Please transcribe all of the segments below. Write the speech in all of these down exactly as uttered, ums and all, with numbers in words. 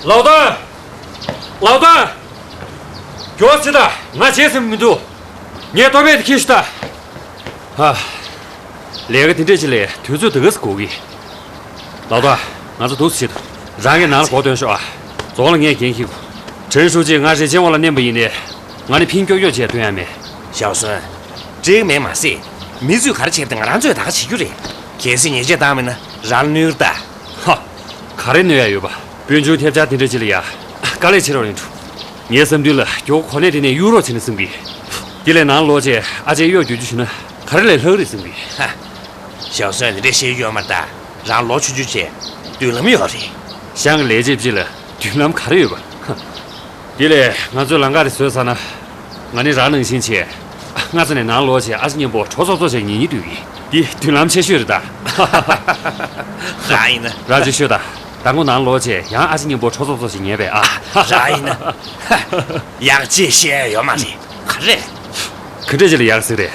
ལའོ་ཏང་། ལའོ་ཏང་། མགྱོགས་སེ་ད། ང་བརྗེད་སེམས་མི་འདུག་ངས་ལྟོ་ཕད་དེ་འཁྱེར་ཤོག་ད། ཧ། ལས་ཀ་དེ་འདྲས་ཅིག་ལས་དུས་ཚོད་དེ་ག་ཚོད་འགོར་གི། ལའོ་ཏང་། ང་ཚོ་འདུག་སེ་བྱེད་དོ། རང་གིས་ནང་ལ་སྒོ་སྟོན་ཤོག་ཨ། རྫོང་ལ་ངས་འགན་འཁྱེར་དགོས། ཁྲེན་ཧྲུའུ་ཅིས་ང་རིན་ཆེན་དབང་ལ་མནན་པ་ཡིན་ནའི། ང་ནི་ཕིང་ཀྱོག་ཀྱོག་བྱས་ཐོན་ཡ་མེད། ཞའོ་སུན། འགྲིག་མེད་མ་ཟད། མི་ཚོས་ག་རེ་བྱས་པ་དེ་ང་རང་ཚོས་ད་ག་བྱེད་རྒྱུ་རེད། གལ་སྲིད་ཉེས་ཆད་བཏང་མེད་ན་རང་ལ་གནོད་ཀྱི་རེད་ད། ཧ། ག་རེ་གནོད་ཡ་ཡོད་པ། དཔོན་ཆུང་ཐེབས་ཆག་དེ་འདྲ་ཅིག་ལ་ཡ། དཀའ་ལས་ཆེ་རོགས་ཡིན་འགྲོ། ངའི་བསམ་འདུན་ལ་མགྱོགས་པོ་གོ་གནས་དེ་ནས་གཡུག་རོགས་བྱས་ན་བསམ་གི། དེ་ལས་ནང་ལོག་བྱས་ཨ་ཅེ་གཡོག་རྒྱུག་རྒྱུག་བྱུང་ན་ག་རེ་ལས་ལྷག་རེད་བསམ་གི། ཧ། ཞའོ་སུན་དེ་འདྲས་བཤད་ཡོད་མ་རེད་ད། རང་ལོག་ཆུང་ཆུང་བྱས་མདུན་ལམ་ཡོད་རེད། ཤང་གི་ལས་བྱེད་ཅིག་ལ་མདུན་ལམ་ག་རེ་ཡོད་པ། ཧ། དེ་ལས་ང་ཚོས་ལམ་ཁ་རེ་བཟོས་ཚར་ན། ང་ནི་རང་ནང་བཞིན་བྱས། སྔ་ས་ནས་ནང་ལོག་བྱས་ཨ་ཅེ་མཉམ་པོ་གྲོ་ཚོགས་ཚོགས་བྱས་ཉལ་ཉལ་སྡོད་ཀྱི། འདི་མདུན་ལམ་ཆེ་ཤོས་རེད་ད། རང་ཡིན་ན། རང་ཅིག་ཤོད་ད། མདང་དགོང་ནང་ལོག་བྱས་ཡང་ཨ་ཅེ་མཉམ་པོ་གྲོ་ཚོགས་ཚོགས་བྱས་ཉལ་བས་ཨ། རང་ཡིན་ན། ཡག་ཅིག་བཤད་ཡོད་མ་རེད། ག་རེ། ག་འདྲས་ཅིག་ལ་ཡག་ཟིག་རེད།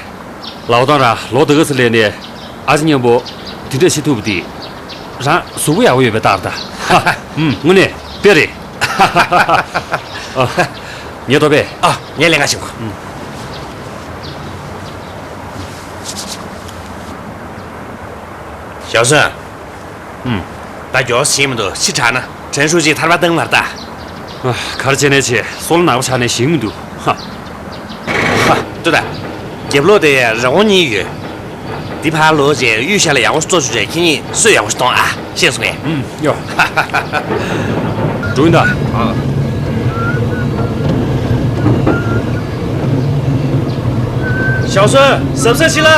ལའོ་ཏང་ར་ལོ་དེ་ག་ཚོད་སླེབས་ནས་ཨ་ཅེ་མཉམ་པོ་དེ་འདྲས་བྱེད་ཐུབ་པ་དེ། རང་གཟུགས་པོ་ཡག་པོ་ཡོད་པའི་རྟགས་རེད་ད། ཧ། ཨུམ། དངོས་གནས་དཔེ་རེད། ཨ། ངས་ལྟོ་ཕད། ཨ། ངས་ལས་ཀ་བྱེད་གོ། ཨུམ། ཞའོ་སུན། ཨུམ། ད་མགྱོགས་སེ་བྱེད་མི་འདུག་ཕྱི་དྲགས་ན་ཁྲེན་ཧྲུའུ་ཅིས་ཐར་པ་བཏང་མ་རེད་ད། ཨ། ག་རེ་བྱས་ནས་བྱས། སྲོག་ལ་ནག་པོ་ཆགས་ནས་ཞིག་མི་འདུག་ཧ། ཧ། ལྟོས་དང་། རྒྱབ་ལོགས་དེ་རི་བོང་གཉིས་ཡོད། འདི་ཕར་ལོག་བྱས་གཡུལ་ཞྭ་ལ་ཡག་པོ་ཞིག་བཙོ་བཅུག་བྱས་ཁྱེད་གཉིས་གསོས་ཡག་པོ་ཞིག་གཏོང་ཨ། ཤེས་སོང་ངས། ཨུམ། ཡོ། འགྲོ་ཡིན་ད། ཨ། ཞའོ་སུན། གཟབ་གཟབ་བྱེད་ལ།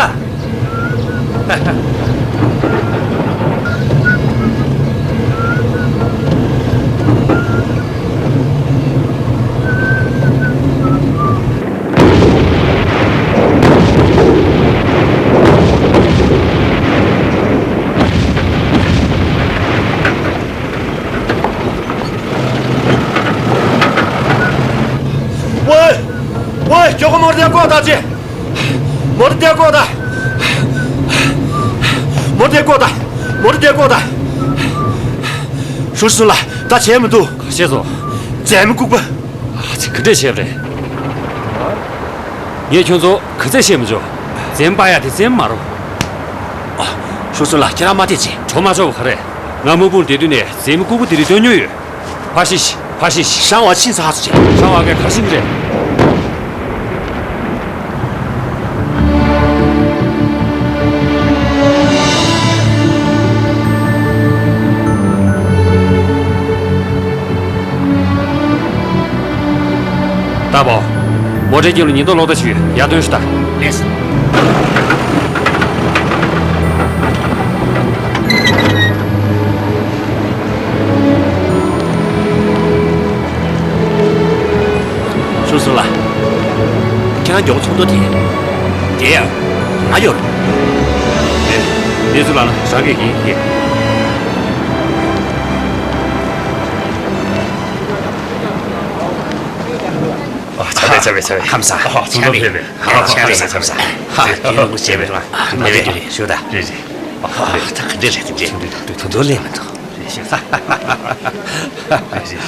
ཝེ། ཝེ། མགྱོགས་པོ་མོ་ཊ་དེ་བཀོག་དང་ཅེ། མོ་ཊ་དེ་བཀོག་དང་། མོ་ཊ་དེ་བཀོག་དང་། མོ་ཊ་དེ་བཀོག་དང་། ཧྲུའུ་ཅི་ལགས། ད་བྱས་མི་འདུག་ག་བྱས་སོང་། མཛེས་མ་ལྐུགས་པ། ཨ་ཙི། ག་འདྲས་བྱས་པ་རེད། ངས་ཁྱོད་ཚོ་ག་ཚད་བཤད་མི་ཆོག་མཛེས་མ་པ་ཡ་དེ་མཛེས་མ་མ་རེད། ཨ། ཧྲུའུ་ཅི་ལགས། ཁྱེད་རང་མ་བལྟས་ཅིག་གྲོ་མ་ཆོག་པ་ག་རེ། ང་དམག་དཔུང་བསྡད་དུས་ནས་མཛེས་མ་ལྐུགས་པ་དེ་རིགས་སྟོན་མྱོང་ཡོད། ཕར་ཤེས་ཤིག་ཕར་ཤེས་ཤིག་ཧྲང་ཝ་ཕྱིན་ཚར་སོང་ཅིག་ཧྲང་ཝ་གས་ག་རེ་བྱེད་ཀྱི་རེད། ཏཱ་པའོ། མོ་ཊའི་དཀྱིལ་ལ་ཉེན་རྟོག་གློག་བརྡ་ཞིག་ཡོད། ཡར་ཐོན་ཤོག་དང་། ལགས་སོ། ཧྲུའུ་ཅི་ལགས། ཁྱེད་རང་མགྱོགས་པོ་ཚོགས་འདུར་ཐད། དེ་ཡང་། ང་ཡོད། རེད། གནས་ཚུལ་ལ་ན་རང་གིས་ཡིན་ཡིན། ཨ། ཆ་བས་ཆ་བས་ཆ་བས། ཁམས་བཟང་། ཨ། ཚོགས་འདུར་ཕེབས་པས། ཨ། ཆ་བས་ཆ་བས་ཆ་བས། ཧ། ཁྱེད་རང་ཚོ་ཆ་བས། ཧ། ང་ཡོད་རེད། ཞུ་ད། རེད་རེད། ཞུ་ད། རེད་རེད། ཨ། ད་ག་འདྲས་རེད་དེ་འདྲས། ད་དུང་ལས་མི་འདུག་རེད་ཞུ་ད། རེད་རེད།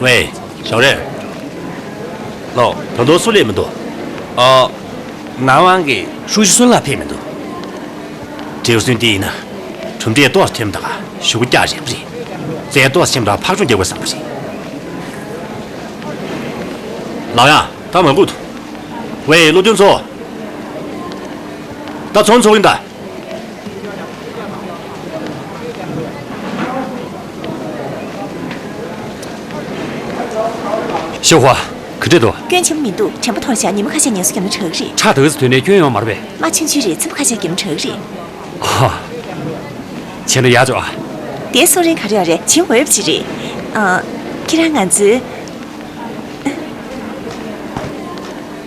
ཝེ། ཞའོ་རེན། ལོ། ད་དུང་སུ་སླེབས་མི་འདུག་ཨ། ནང་དབང་གི་ཧྲུའུ་ཅི་སུན་ལགས་ཕེབས་མི་འདུག་ཁྲེའུ་སུན་དེ་ཡིན་ན། གྲུབ་འབྲས་ཏོག་ཙམ་ཐོན་པ་དང་ཞུ་སྒོ་བཀྱག་རན་པ་རེད། རྩལ་ཏོག་ཙམ་དང་ཕར་ཕྱོགས་རྒྱག་དགོས་བསམ་པ་རེད། ལགས་ཡ། ད་མ་སྒུག་ཝེ། བློ་མཐུན་ཚོ། ད་ཚོང་ཚོགས་ཡིན་ད། ཤོག་ཧྭ། ག་འདྲས་འདུག་སྐྱོན་ཆེན་པོ་མི་འདུག་དྲན་པ་འཐོར་བཞག་ཉི་མ་ཁ་ཤས་ངལ་གསོ་བརྒྱབ་ན་དྲག་གི་རེད། ཁྲག་དེ་ག་ཚོད་ཐོན་ནའི་སྐྱོན་ཡོང་མ་རེད་པས། རྨ་ཆུང་ཆུང་རེད། ཚེམ་པ་ཁ་ཤས་བརྒྱབ་ན་དྲག་གི་རེད། ཧ། བྱས་ན་ཡག་ཅོག་ཨ། དེ་སོ་རེན་ག་རེ་ཡོད་རེད། བྱེད་འོས་པ་ཅིག་རེད། ཨ། ཁྱེད་རང་ང་ཚོའི།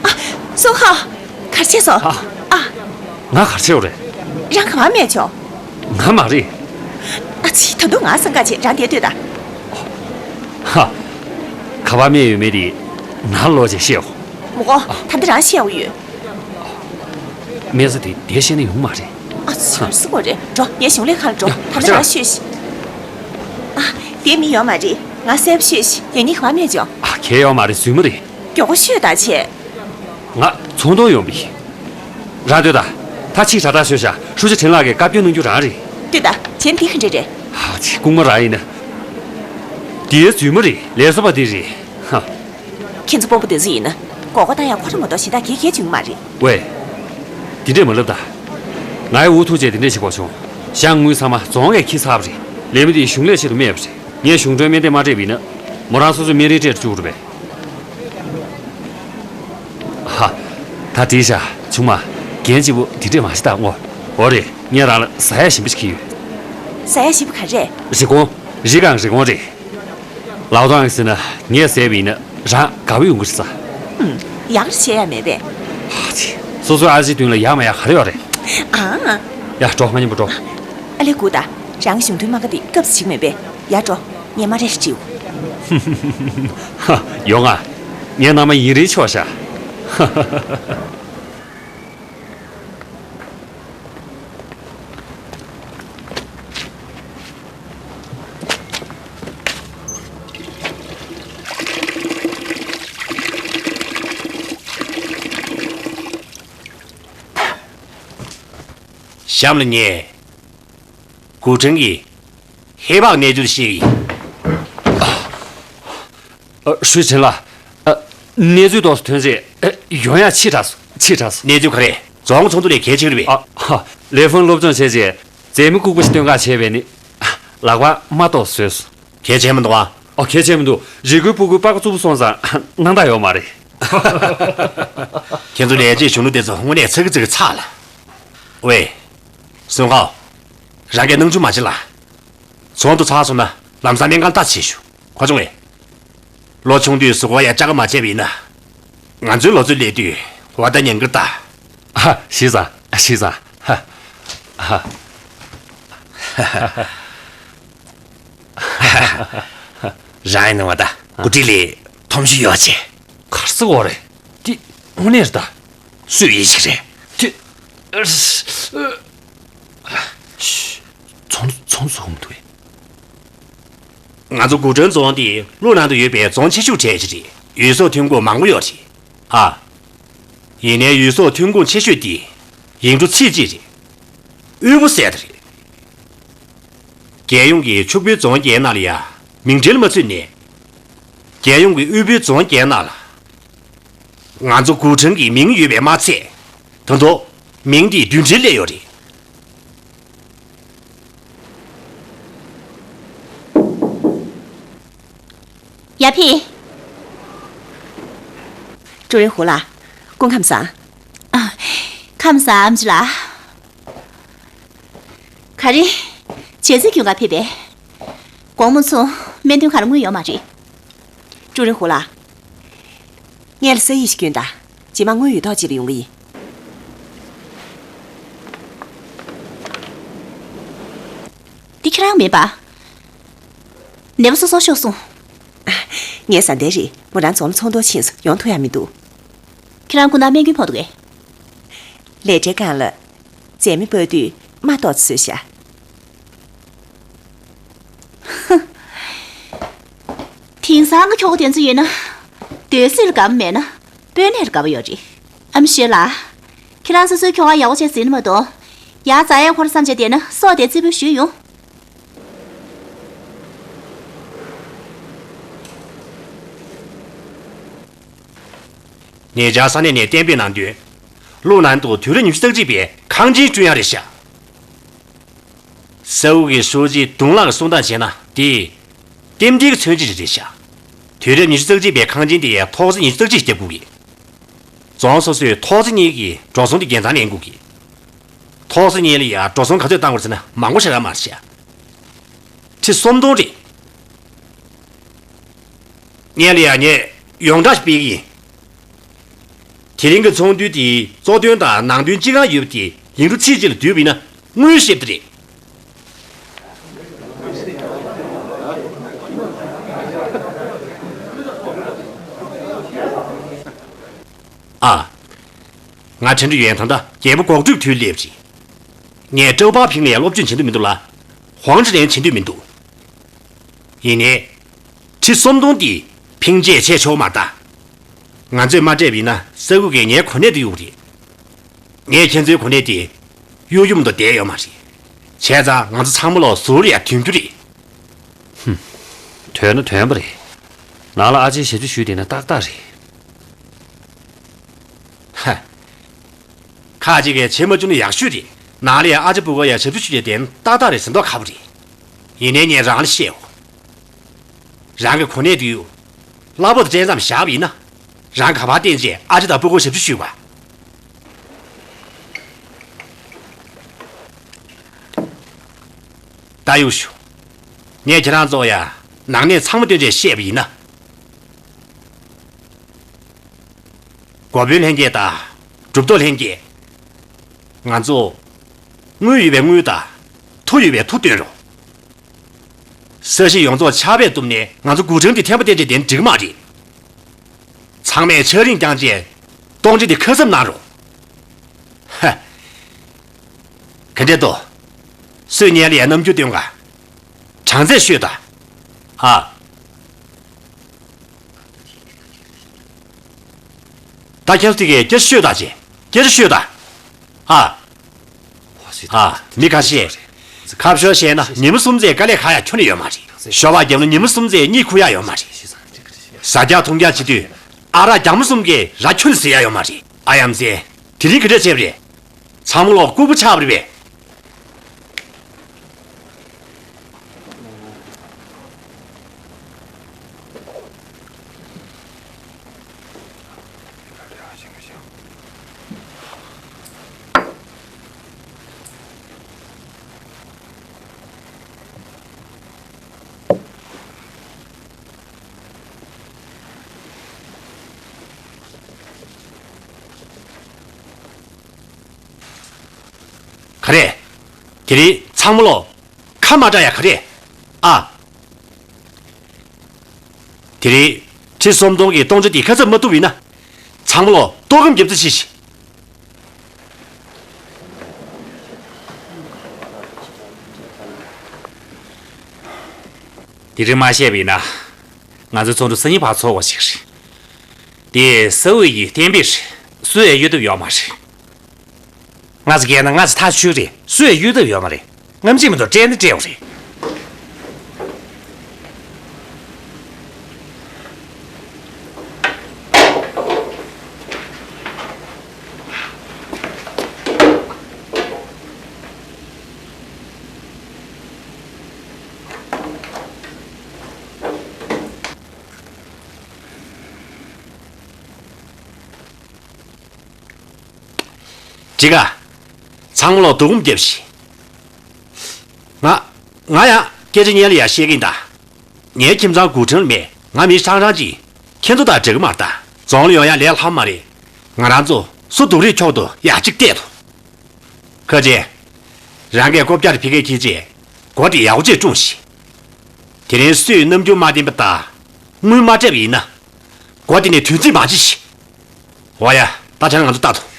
ཨ། སུན་ཧྭ། ག་རེ་བྱས་སོང་། ཨ། ཨ། ང་ག་རེ་བྱས་པ་རེད། རང་ག་པར་སྨྲས་བྱུང་། ང་མ་རེད། ཨ་ཙི། ད་དུང་ང་སེམས་ཁ་བྱེད། རང་དེར་སྡོད་དང་། ཧ། ག་པར་སྨྲས་ཡོད་མེད་དེ་ནང་ལོགས་བྱས་བཤད་འོ། མོ་གོ། ད་ལྟ་རང་བཤད་འོ་ཡོད། སྨན་རྩྭ་དེ་དེ་བཤད་ན་ཡོང་མ་རེད། ཨ་ཙི། ཧ། སུ་གོ་རེད། འགྲོ། ངས་གཞུང་ལས་ཁང་ལ་འགྲོ། ཡ། ད་ལྟ་རང་ཤོད་ཤིག་ཨ། དེ་མི་ཡོང་མ་རེད། ང་གསལ་པོ་ཤོད་ཤིག་ཡང་སྙིང་ག་བ་སྨོས་ཅོ། ཨ། གལ་ཡོད་མ་རེད། རྫུན་མ་རེད། མགྱོགས་པོ་ཤོད་ད་བྱས། ང་ཚོང་དོན་ཡོང་བི། རང་སྡོད་ད། ད་ཕྱིས་དྲ་ཐག་ཆོད་ཤག་ཧྲུའུ་ཅི་ཁྲེན་ལགས་ཀྱིས་བཀའ་བཀྱོན་གནང་རྒྱུ་རང་རེད། ལྟོས་ད། བྱས་ན་འདི་ག་འདྲ་རེད། ཧ་ཅི། རྐུན་མ་རང་ཡིན་ན། འདིའི་རྫུན་མ་རེད། ལས་བཟོ་པ་འདི་རེད། ཧ། ཁྱེད་ཚོ་དཔོན་པོ་དེ་ཚོ་ཡིན་ན། མགོ་སྐོར་བཏང་ཡག་ཁོ་རང་མ་གཏོགས་གཞན་དག་ག་ག་བྱུང་མ་རེད། ཝེ། འདི་འདྲས་མ་ལབ་ད། ང་ཡི་འུ་ཐུག་རྗེས་འདི་འདྲས་ཞིག་གོ་བྱུང་། ཞང་དངུལ་ཚང་མ་རྫོང་ངས་འཁྱེར་ཚར་བ་རེད། ལས་མི་འདིས་གཞུང་ལས་ཆེད་དུ་སྨྲས་པ་རེད། ངས་གཞུང་གྲོན་སྨན་དེབ་མ་སྤྲད་པ་ཡིན་ན། མོ་རང་སོ་སོའི་སྨན་རིན་སྤྲད་དུ་བཅུག་རེད་པས། ཧ། ད་འགྲིག་ཤག་ཆུང་མ། རྒན་གཅིག་པུ་འདི་འདྲས་མ་བྱེད་ད་སྔོ། འོ་རེད། ངས་རང་ལ་ཟ་ཡག་ཞིམ་པོ་ཞིག་འཁྱེར་ཡོད། ཟ་ཡག་ཞིམ་པོ་ག་རེ་རེད། རི་གོང་། རི་གང་རི་གོང་རེད། ལའོ་ཏོང་ཡང་ཟེར་ན་ངས་ཟས་པ་ཡིན་ན་རང་དགའ་པོ་ཡོང་གི་རེད་ས། ཧུམ། ཡག་རེད་བཤད་ཡག་མེད་པས། ཧ་ཅི། སོ་སོའི་ཨ་ཅེའི་མདུན་ལ་ཡག་མ་ཡག་ག་རེ་ཡོད་རེད། ཨང་། ཡ་འགྲོ། ང་མཉམ་པོ་འགྲོ། ཨ་ལས་སྒུག་ད། རང་གི་གཞུང་དོན་མ་དགའ་དེ་སྐབས་སུ་ཞིག་མེད་པས། ཡ་འགྲོ། ངས་མ་རེད་བྲིའོ། ཧ། ཡོང་ང་། ངའི་མནའ་མ་ཡིན་རིན་ཆོག་ཤག་གཤམ་ལ་ངས། གུ་ཁྲེང་གི་ཧེ་བག་གནས་ཚུལ་བཤད་ཡིན། ཨ། ཧྲུའུ་ཅི་ཁྲེན་ལགས། ཨ། གནས་ཚུལ་ཏོག་ཙམ་ཐོན་རྗེས། ཨ། ཡོང་ཡག་ཕྱིར་དྲགས་སོང་། ཕྱིར་དྲགས་སོང་། གནས་ཚུལ་ག་རེ། རྫོང་ཚོགས་འདུ་ལས་གལ་ཆེ་རེད་པས། ཨ། ཧ། ལས་ཕུང་སློབ་སྦྱོང་བྱས་རྗེས། མཛེས་མའི་ལྐུགས་པ་ཞིག་སྟོན་ག་བྱས་པས་ནི། ལག་པ་མ་གཏོགས་བཟོས་སོང་། གལ་ཆེན་མི་འདུག་ཨ། ཨོ། གལ་ཆེན་མི་འདུག་རིགས་ཁུལ་སྤུ་གུའི་པགས་ཀོ་རྩུབ་པོ་སོང་ཙང་སྣང་དག་ཡོད་མ་རེད། ཁྱེད་ཚོ་ལས་བྱེད་གཞོན་ནུ་དེ་ཚོ་དངོས་གནས་ཚ་གི་ཚ་གི་ཚ་ལ། ཝེ། སུན་ཧའོ། རང་གིས་སྣང་ཆུང་མ་བྱེད་ལ། ཚོགས་འདུ་ཚར་སོང་ན་ལམ་སང་སྨན་ཁང་ལྟ་ཅིག་ཞུ། གོ་བྱུང་ངས། ལོ་ཆུང་དུས་གཟུགས་པོ་ཡ་ལྕགས་མ་བྱས་པ་ཡིན་ན། ང་ཚོའི་ལོ་ཚོད་སླེབས་དུས་འོ་ད་ཉན་གི་ལྟ། ཧ། ཤི་ས། ཤི་ས། ཧ། ཧ། རང་ཡིན་ནོ་བ་ད་གོ་སྒྲིག་ལས་ཐོམ་གཞི་ཡོད་ཅེ། གར་སི་འོ་རེད། དེ་དངོས་གནས་རེད་ད། སུས་ཡིད་ཆེས་རེད། དེ། ཚོང་ཚོང་ཚོང་འདུག་ང་ཚོ་གུ་ཁྲེང་རྫོང་དེ་ཀླུ་ནང་དུ་ཡོད་པའི་རྫོང་ཆེ་ཤོས་གྲས་ཅིག་རེད། ཡུལ་ཟོག་ཐོན་ཁུངས་མང་པོ་ཡོད་རེད། ཨ། ཡིན་ནའི་ཡུལ་ཟོག་ཐོན་ཁུངས་ཆེ་ཤོས་དེ་ཡིག་འབྲུ་ཚིག་གཅིག་རེད། དབུལ་པོ་ཟེར་དེ་རེད། རྒྱལ་ཡོངས་ཀྱི་ཕྱུག་པོའི་རྫོང་བརྒྱད་ནང་ལ་ཡ་མིང་འབྲེལ་མ་ཚུད་ནས། རྒྱལ་ཡོངས་ཀྱི་དབུལ་པོའི་རྫོང་བརྒྱད་ནང་ལ། ང་ཚོ་གུ་ཁྲེང་གི་མིང་ཡོད་པས་མ་ཚད། ད་དུང་མིང་འདི་བསྡུས་འབྲེལ་སླེབས་ཡོད་རེད། ཡ་ཕི། ཀྲུའུ་རིན་ཧུ་ལགས། སྐུ་ཁམས་བཟང་། ཨ། ཁམས་བཟང་། ཨེམ་ཆི་ལགས། ག་རེ། བྱས་རྗེས་སྐྱོན་ག་ཕེབས་པས། དགོང་མོ་ཚོ་སྨན་དོན་ཁག་ལ་དངུལ་ཡོད་མ་རེད། ཀྲུའུ་རིན་ཧུ་ལགས། ངས་ལ་ས་ཡིག་ཞིག་བསྐྱོན་དང་། རྗེས་མ་དངུལ་ཡོད་ཐོག་ཅིག་ལ་ཡོང་གི་ཡིན། འདི་ཁྱེད་རང་མིན་པ། ནད་པ་སོ་སོར་ཤོག་གསུངས། ངའི་བཟའ་ཟླ་རེད། མོ་རང་རྫོང་ལ་ཚོགས་འདུར་ཕྱིན་སོང་། ཡོང་ཐུབ་ཡག་མི་འདུག་ཁྱེད་རང་སྐུ་ན་སྨན་རྒྱུན་ཕོག་འདུག་གས། ལས་བྲེལ་སྒང་ལ། མཛེས་མའི་སྤོས་དུད་མ་གཏོགས་ཚོས་ཤག་དེང་སང་གི་ཁྱོ་ག་དེ་ཚོ་ཡིན་ན། སྡོད་སྲིད་ལ་དགའ་པོ་མེད་ན། སྤོས་སྣེ་ལ་དགའ་པོ་ཡོད་རེད། ཨ་མ་ཤེས་ལ། ཁྱེད་རང་སོ་སོའི་ཁྱོ་ག་ཡག་པོ་བྱས་ཟིན་ན་མ་གཏོགས། ཡར་འཛེག་ཡག་ཁོ་ར་བསམ་བྱས་བསྡད་ན་སྲོག་དེ་རྩེ་ཕུད་གཞུས་ཡོང་། ཉེ་ཆར་ས་གནས་ནས་གཏན་འབེབས་གནང་དོན། ཀླུ་ནང་དུ་དུས་རབས་ཉི་ཤུ་རྩ་གཅིག་པའི་ཁང་ཆེན་བསྐྲུན་ཡག་རེད་ཤག་ས་ཨུ་གི་ཧྲུའུ་ཅི་དུང་ལགས་ཀྱིས་གསུང་སྟངས་བྱས་ན་དེ་རྟེན་འབྲེལ་གྱི་མཚོན་བྱེད་ཅིག་རེད་ཤག་དུས་རབས་ཉི་ཤུ་རྩ་གཅིག་པའི་ཁང་ཆེན་དེ་ཡང་ཐོག་བརྩེགས་ཉི་ཤུ་རྩ་གཅིག་བརྒྱབ་དགོས་ཀྱི། རྫོང་སོ་སོས་ཐོག་བརྩེགས་གཉིས་ཀྱི་འགྲོ་སོང་དེ་རྒྱལ་ཐང་ལེན་དགོས་ཀྱི། ཐོག་བརྩེགས་གཉིས་ལ་ཡང་འགྲོ་སོང་ག་ཚོད་བཏང་དགོས་ཟེར་ན་མང་པོ་ཞེ་དྲག་མ་རེད་ཤག་ཁྲི་སུམ་སྟོང་རེད། ངས་ལ་ཡ་ངས་ཡོངས་གྲགས་ཤིག་སྤེལ་གྱི་ཡིན། དེ་རིང་གི་ཚོགས་འདུ་དེའི་གཙོ་དོན་དང་ནང་དོན་སྤྱི་གང་ཡོད་པ་དེ་ཡིག་འབྲུ་ཚིག་གཅིག་ལ་བསྡུས་པ་ཡིན་ན་དངུལ་ཞེ་པོ་དེ་རེད། ཨ། ང་ཁྲེན་ཀྲུའུ་ཡོན་ད་ལྟ་རྒྱལ་པོ་འགོག་སྒྲུབ་དུས་སླེབས་རེད། ངས་ཀྲོའུ་པར་ཕིང་ལ་ཡ་སློབ་སྦྱོང་བྱེད་འདོད་མི་འདུག་ལ། ཧུའང་ཅི་ལེན་བྱེད་འདོད་མི་འདུག་ཡིན་ནའི། ཁྲི་སུམ་སྟོང་འདི་ཕིང་རྗེས་ཆད་ཆོག་མ་རེད་ད། ང་ཚོས་མ་སྤྲད་པ་ཡིན་ན་ས་ཁུལ་གྱིས་ངའི་གོ་གནས་དེ་གཡུག་རེད། ངས་ཁྱེད་ཚོའི་གོ་གནས་དེ་གཡུག་གཡུག་མ་གཏོགས་བསྡད་ཡོད་མ་རེད། བྱས་ཙང་ང་ཚོ་ཚང་མ་ལོག་ཟུར་ལ་ཡར་ཐོན་རྒྱུ་རེད། ཧུམ། ཐོན་ན་ཐོན་པ་རེད། ནང་ལ་ཨ་ཅེས་ཞབས་ཕྱི་ཞུས་བསྡད་ན་ཏག་ཏག་རེད། ཧ། ཁ་ཅིག་གིས་བྱེད་མ་བཅུག་ན་ཡག་ཤོས་རེད། ནང་ལ་ཡ་ཨ་ཅེ་སྤུ་གུ་ཡ་ཞབས་ཕྱི་ཞུས་བསྡད་ན་ཏག་ཏག་རེད་ཟེར་མདོག་ཁ་པོ་རེད། ཡིན་ནའི་ངས་རང་ལ་བཤད་འོ། རང་གི་གོ་གནས་དེ་གཡུག་གླ་ཕོགས་དེ་སྤྲད་མཚམས་བཞག་པ་ཡིན་ན། རང་ག་པར་བརྟེན་བྱས་ཨ་ཅེ་དང་སྤུ་གུར་ཞབས་ཕྱི་ཞུས་པ། ད་གཡུག་ཞུ། ངས་ཁྱེད་རང་ཚོ་ཡ་ནང་གནས་ཚང་མ་སྟོན་བྱས་བཤད་པ་ཡིན་ན། འགོ་དཔོན་ལྷན་རྒྱས་དང་གྲུབ་ཐོབ་ལྷན་རྒྱས། ང་ཚོ་དངུལ་ཡོད་པའི་དངུལ་དང་མཐུ་ཡོད་པའི་མཐུ་སྟོན་རོགས། ས་གཞི་ཡོངས་རྫོགས་ཆར་པས་བཏུམས་ནས་ང་ཚོ་འགོ་ཁྲིད་འདི་འཐེན་པ་བསྟན་བྱས་བསྡད་ན་འགྲིག་གི་མ་རེད། ཚང་མས་ཆར་རིན་བསྐྱངས་བྱས་གཏོང་ཆེན་འདི་ཁ་གསབ་གནང་རོགས། ཧ། ག་འདྲས་འདུག་སུས་སྔོན་ལ་ཡ་རྣམ་འགྱུར་སྟོན་ག་གྲངས་ཚད་ཤོད་དང་། ཨ། ད་ཁྱེད་ཚོ་དེ་གས་སྐད་ཆ་ཤོད་དང་ཅེ། སྐད་ཆ་ཤོད་དང་། ཨ། ཨ། མི་ཁ་ཤས། ཁ་ཤོར་བཤད་ན་ཉི་མ་གསུམ་ཚེ་དཀའ་ལས་ཁག་ཡ་ཁྱོན་ནས་ཡོད་མ་རེད། ཞོགས་པ་བརྒྱབ་ན་ཉི་མ་གསུམ་ཚེ་གཉིད་ཁུག་ཡ་ཡོད་མ་རེད། ཟ་རྒྱག་འཐུང་རྒྱག་བྱེད་དུས་ཨ་རག་རྒྱག་མ་གསུམ་གས་ར་ཁྱོན་ནས་ཟ་ཡ་ཡོད་མ་རེད། ཨ་ཡ་མཚན། དེ་རིང་ག་འདྲས་བྱས་པ་རེད། ཚང་མ་ལོག་ལྐུགས་པ་ཆགས་པ་རེད་པས། ག་རེ། དེ་རིང་ཚང་མ་ལོག་ཁ་མ་གྲག་ཡ་ག་རེ། ཨ། དེ་རིང་ཁྲི་སུམ་སྟོང་གི་གཏོང་ཆེན་འདི་ཁ་གསབ་མ་ཐུབ་ཡིན་ན། ཚང་མ་ལོག་ལྟོགས་སྐོམ་རྒྱབ་རྩིས་བྱེད་ཤིག་དེ་རིང་མ་བཤད་པ་ཡིན་ན། ང་ཚོའི་ཚོགས་འདུ་སང་ཉིན་ཕར་ཚོགས་པ་ཞིག་རེད། དེ་ས་འོག་གི་གཏན་འབེབས་རེད། སུས་ཡང་གཡོལ་ཐབས་ཡོད་མ་རེད། ང་ཚོ་རྒྱལ་ན་ང་ཚོ་ཐག་ཆོད་རེད། སུས་ཡང་གཡོལ་ཐབས་ཡོད་མ་རེད། རྔམ་བརྗིད་མི་འདུག་སྤྲད་ན་སྤྲད་དགོས་རེད། འགྲིག་ག་ཚང་མ་ལོག་སྡུག་སྒོམ་རྒྱབ་ཤིག་ང་། ང་ཡང་སྐད་ཆ་སྙན་ལ་ཡ་བཤད་ཀྱིན་གདའ། ངའི་ཁྱིམ་ཚང་འགོ་ཁྲིད་མེད། ང་མི་ཧྲང་ཧྲང་ཅིག་ཁྱེད་ཚོ་དང་འདྲ་གི་མ་རེད་ད། རྫོང་ལ་ཡོང་ཡ་ལས་སླ་མ་རེད། ང་རང་ཚོ་སུ་སྡུག་རུས་འཁྱོག་འདུག་ཡ་གཅིག་བལྟས་ཐོ། ཁ་ཆེ། རང་གིས་ལྐོག་རྒྱག་ཕི་ཀའི་ཁྱི་ཆེ། སྒོ་དེ་ཡག་པོ་ཅིག་བཀྲུངས་ཤིག་དེ་རིང་སུས་རྣམ་འགྱུར་མ་བསྟན་པ་དང་། དངུལ་མ་སྤྲད་པ་ཡིན་ན། སྒོ་དེ་ནས་དུས་ཚིགས་མ་བྱེད་ཤིག་འོ་ཡ། ད་ཆ་ང་ཚོ་ལྟ་ཐོ།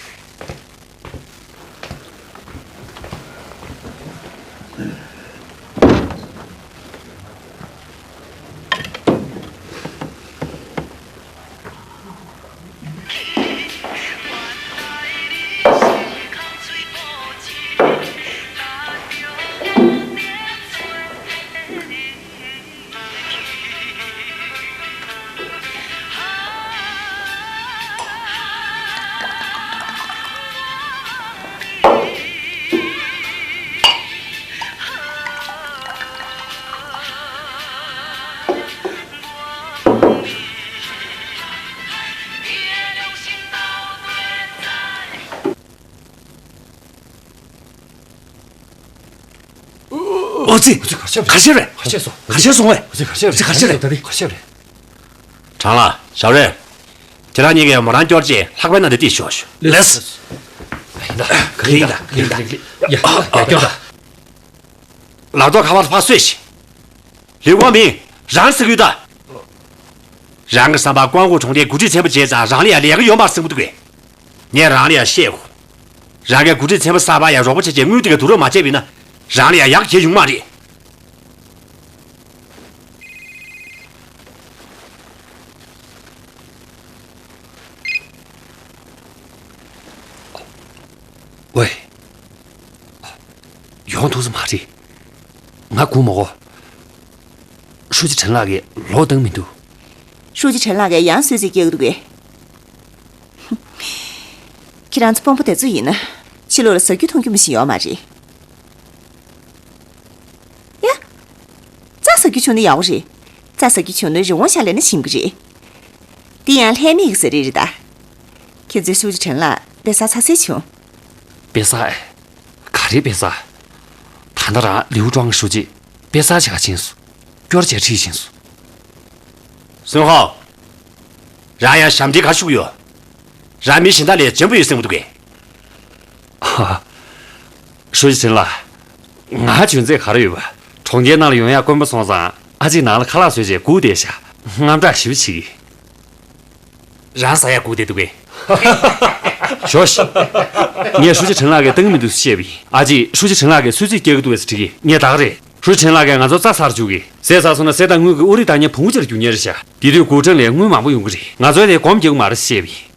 ཨོ་ཙི། ཨོ་ཙི་ག་ཤེད་རེད། ག་ཤེད་རེད། ག་ཤེད་སོང་། ག་ཤེད་སོང་ངས། ཨོ་ཙི་ག་ཤེད་རེད། ཨོ་ཙི་ག་ཤེད་རེད། ད་རེད་ག་ཤེད་རེད། གྲང་ལ་ཞབས་རེ། ཁྱེད་རང་གཉིས་ཀས་མོ་རང་སྐྱོར་བྱས་ལྷག་པའི་ནང་དུ་བཏེགས་ཤོག་ཤོག་ལེས། ཡིན་ད་ག་ཡིན་ད་ག་ཡིན་ད། ཡ་ཡ་སྐྱོར་ད། ལག་ཐོག་ཁ་པར་ཕར་གསོས་ཤིག་ལུས་ཀོང་མིན། རང་ཟེར་གི་ཡོད་ད། རང་གི་བསམ་པར་ཀོང་ཀོ་གྲོང་སྡེའི་འགོ་ཁྲིད་ཚན་པ་བྱས་ཙང་རང་ལ་ཡང་ལས་ཀ་ཡོད་མ་རེད་བསམ་གི་འདུག་གས། ངས་རང་ལ་ཡང་བཤད་གོ། རང་གིས་འགོ་ཁྲིད་ཚན་པ་གསར་པར་ཡང་རོགས་པ་བྱས་བྱས་དངུལ་དེ་ག་བསྡུ་རུབ་མ་བྱས་པ་ཡིན་ན། རང་ལ་ཡང་ཡག་བྱེད་ཡོང་མ་རེད། ཐུག་ས་མ་རེད། ང་སྒུག་མ་དགོས། ཧྲུའུ་ཅི་ཁྲེན་ལགས་ཀྱིས་ལོག་བཏང་མི་འདུག་ཧྲུའུ་ཅི་ཁྲེན་ལགས་ཀྱིས་ཡང་གསོལ་ཚིགས་སྐྱེལ་གྱི་འདུག་གས། ཁྱེད་རང་ཚོ་དཔོན་པོ་དེ་ཚོ་ཡིན་ན་ཕྱི་ལོགས་ལ་ཟ་རྒྱུ་འཐུང་རྒྱུ་མི་ཞིག་ཡོད་མ་རེད། ཡ། རྩྭ་ཟ་རྒྱུ་བྱུང་ན་ཡག་པོ་རེད། རྩྭ་ཟ་རྒྱུ་བྱུང་ན་རི་བོང་ཤ་ལེན་ན་ཞིམ་གི་རེད། འདི་ཡང་ལྷད་མེད་ཀྱི་ཟ་རིགས་རེད་ད། ཁྱེད་ཚོའི་ཧྲུའུ་ཅི་ཁྲེན་ལགས་དཔེ་ཟ་ཚ་ཚ་བྱུང་། དཔེ་ཟ་ཨེ། ག་རེ་དཔེ་ཟ། ད་ལྟ་རང་ལིའུ་ཀྲང་ཧྲུའུ་ཅི་དཔེ་ཟ་བྱེད་ག་ཕྱིན་སོང་། སྐྱོར་བྱེད་ཁྲིད་ཕྱིན་སོང་། སུན་ཧའོ། རང་ཡང་ཞབས་འདྲེན་ག་ཞུགས་ཡོད། རང་མི་གཞན་དག་ལས་འཇོན་པོ་ཡོད་བསམ་གྱི་འདུག་གས། ཧྲུའུ་ཅི་ཁྲེན་ལགས། ང་འཇོན་ཚད་ག་རེ་ཡོད་པ། གྲོང་ཁྱེར་ནང་ལ་ཡོང་ཡག་དཀོན་པོ་སོང་ཙང་ཨ་ཅེ་ནང་ལ་ཁ་ལག་བཟོས་བྱས་སྒུག་བསྡད་ཤག་དངངས་སྐྲག་ཞེ་པོ་བྱེད་ཀྱི། རང་ཟ་ཡག་སྒུག་བསྡད་འདུག་གས། ཞོ་ཞིག་ངས་ཧྲུའུ་ཅི་ཁྲེན་ལགས་ཀྱིས་བཏང་གི་མི་འདུག་ཟེར་བཤད་པ་ཡིན། ཨ་ཅེས་ཧྲུའུ་ཅི་ཁྲེན་ལགས་ཀྱིས་གསོལ་ཚིགས་སྐྱེལ་གྱི་འདུག་ཟེར་དྲིས་ཀྱིས་ངས་ད་ག་རེད། ཧྲུའུ་ཅི་ཁྲེན་ལགས་ཀྱིས་ང་ཚོ་རྩྭ་ཟ་རུ་འཇུག་གི། ཟས་ཟ་སོང་ན་ཟས་དང་དངུལ་གྱི་དབོར་རིས་བཏང་མཁན་བོང་བུ་ཅིག་ལ་རྒྱུག་མཁན་རེད་ཤག་དེ་དུས་གུང་ཁྲན་ལས་དངུལ་མང་པོ་ཡོང་གི་རེད། ང་ཚོའི་ལས་སྒོམ་རྒྱག་གི་མ་རེད་ཟེར་བཤད་པ་ཡིན།